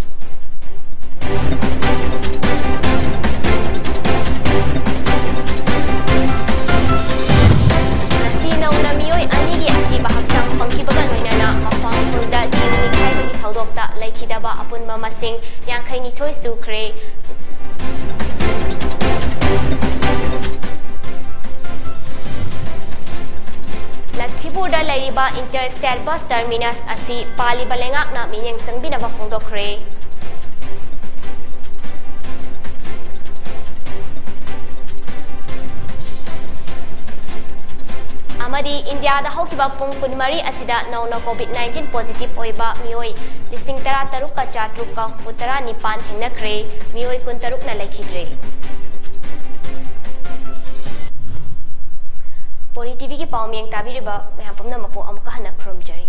ꯉꯁꯤ ꯅꯧꯅ ꯃꯤꯑꯣꯏ ꯑꯅꯤꯒꯤ ꯑꯁꯤꯕ ꯍꯛꯆꯥꯡ ꯐꯪꯈꯤꯕꯒ ꯂꯣꯏꯅꯅ ꯃꯐꯝ ꯈꯨꯜꯗ ꯆꯤꯡ ꯅꯤꯡꯈꯥꯏꯕꯒꯤ ꯊꯧꯗꯣꯛꯇ ꯂꯩꯈꯤꯗꯕ ꯑꯄꯨꯟꯕ ꯃꯁꯤꯡ ꯌꯥꯡꯈꯩ ꯅꯤꯊꯣꯏ ꯁꯨꯈ꯭ꯔꯦ꯫ ꯂꯈꯤꯄꯨꯔꯗ ꯂꯩꯔꯤꯕ Inter State Bus Terminus ꯑꯁꯤ ꯄꯥꯜꯂꯤꯕ ꯂꯩꯉꯥꯛꯅ ꯃꯤꯠꯌꯦꯡ ꯆꯪꯕꯤꯅꯕ ꯐꯣꯡꯗꯣꯛꯈ꯭ꯔꯦ꯫ ꯑꯃꯗꯤ ꯏꯟꯗꯤꯌꯥꯗ ꯍꯧꯈꯤꯕ ꯄꯨꯡ ꯀꯨꯟꯃꯔꯤ ꯑꯁꯤꯗ ꯅꯧꯅ COVID nineteen positive ꯑꯣꯏꯕ ꯃꯤꯑꯣꯏ ꯂꯤꯁꯤꯡ ꯇꯔꯥ ꯇꯔꯨꯛꯀ ꯆꯥꯇ꯭ꯔꯨꯛꯀ ꯍꯨꯝꯐꯨ ꯇꯔꯥ ꯅꯤꯄꯥꯟ ꯊꯦꯡꯅꯈ꯭ꯔꯦ, ꯃꯤꯑꯣꯏ ꯀꯨꯟ ꯇꯔꯨꯛꯅ ꯂꯩꯈꯤꯗ꯭ꯔꯦ꯫ ꯄꯣꯔꯤ ꯇꯤꯚꯤꯒꯤ ꯄꯥꯎꯃꯤ ꯇꯥꯕꯤꯔꯤꯕ ꯃꯌꯥꯝ ꯄꯨꯝꯅꯃꯛꯄꯨ ꯑꯃꯨꯛꯀ ꯍꯟꯅ ꯈꯨꯔꯨꯝꯖꯔꯤ꯫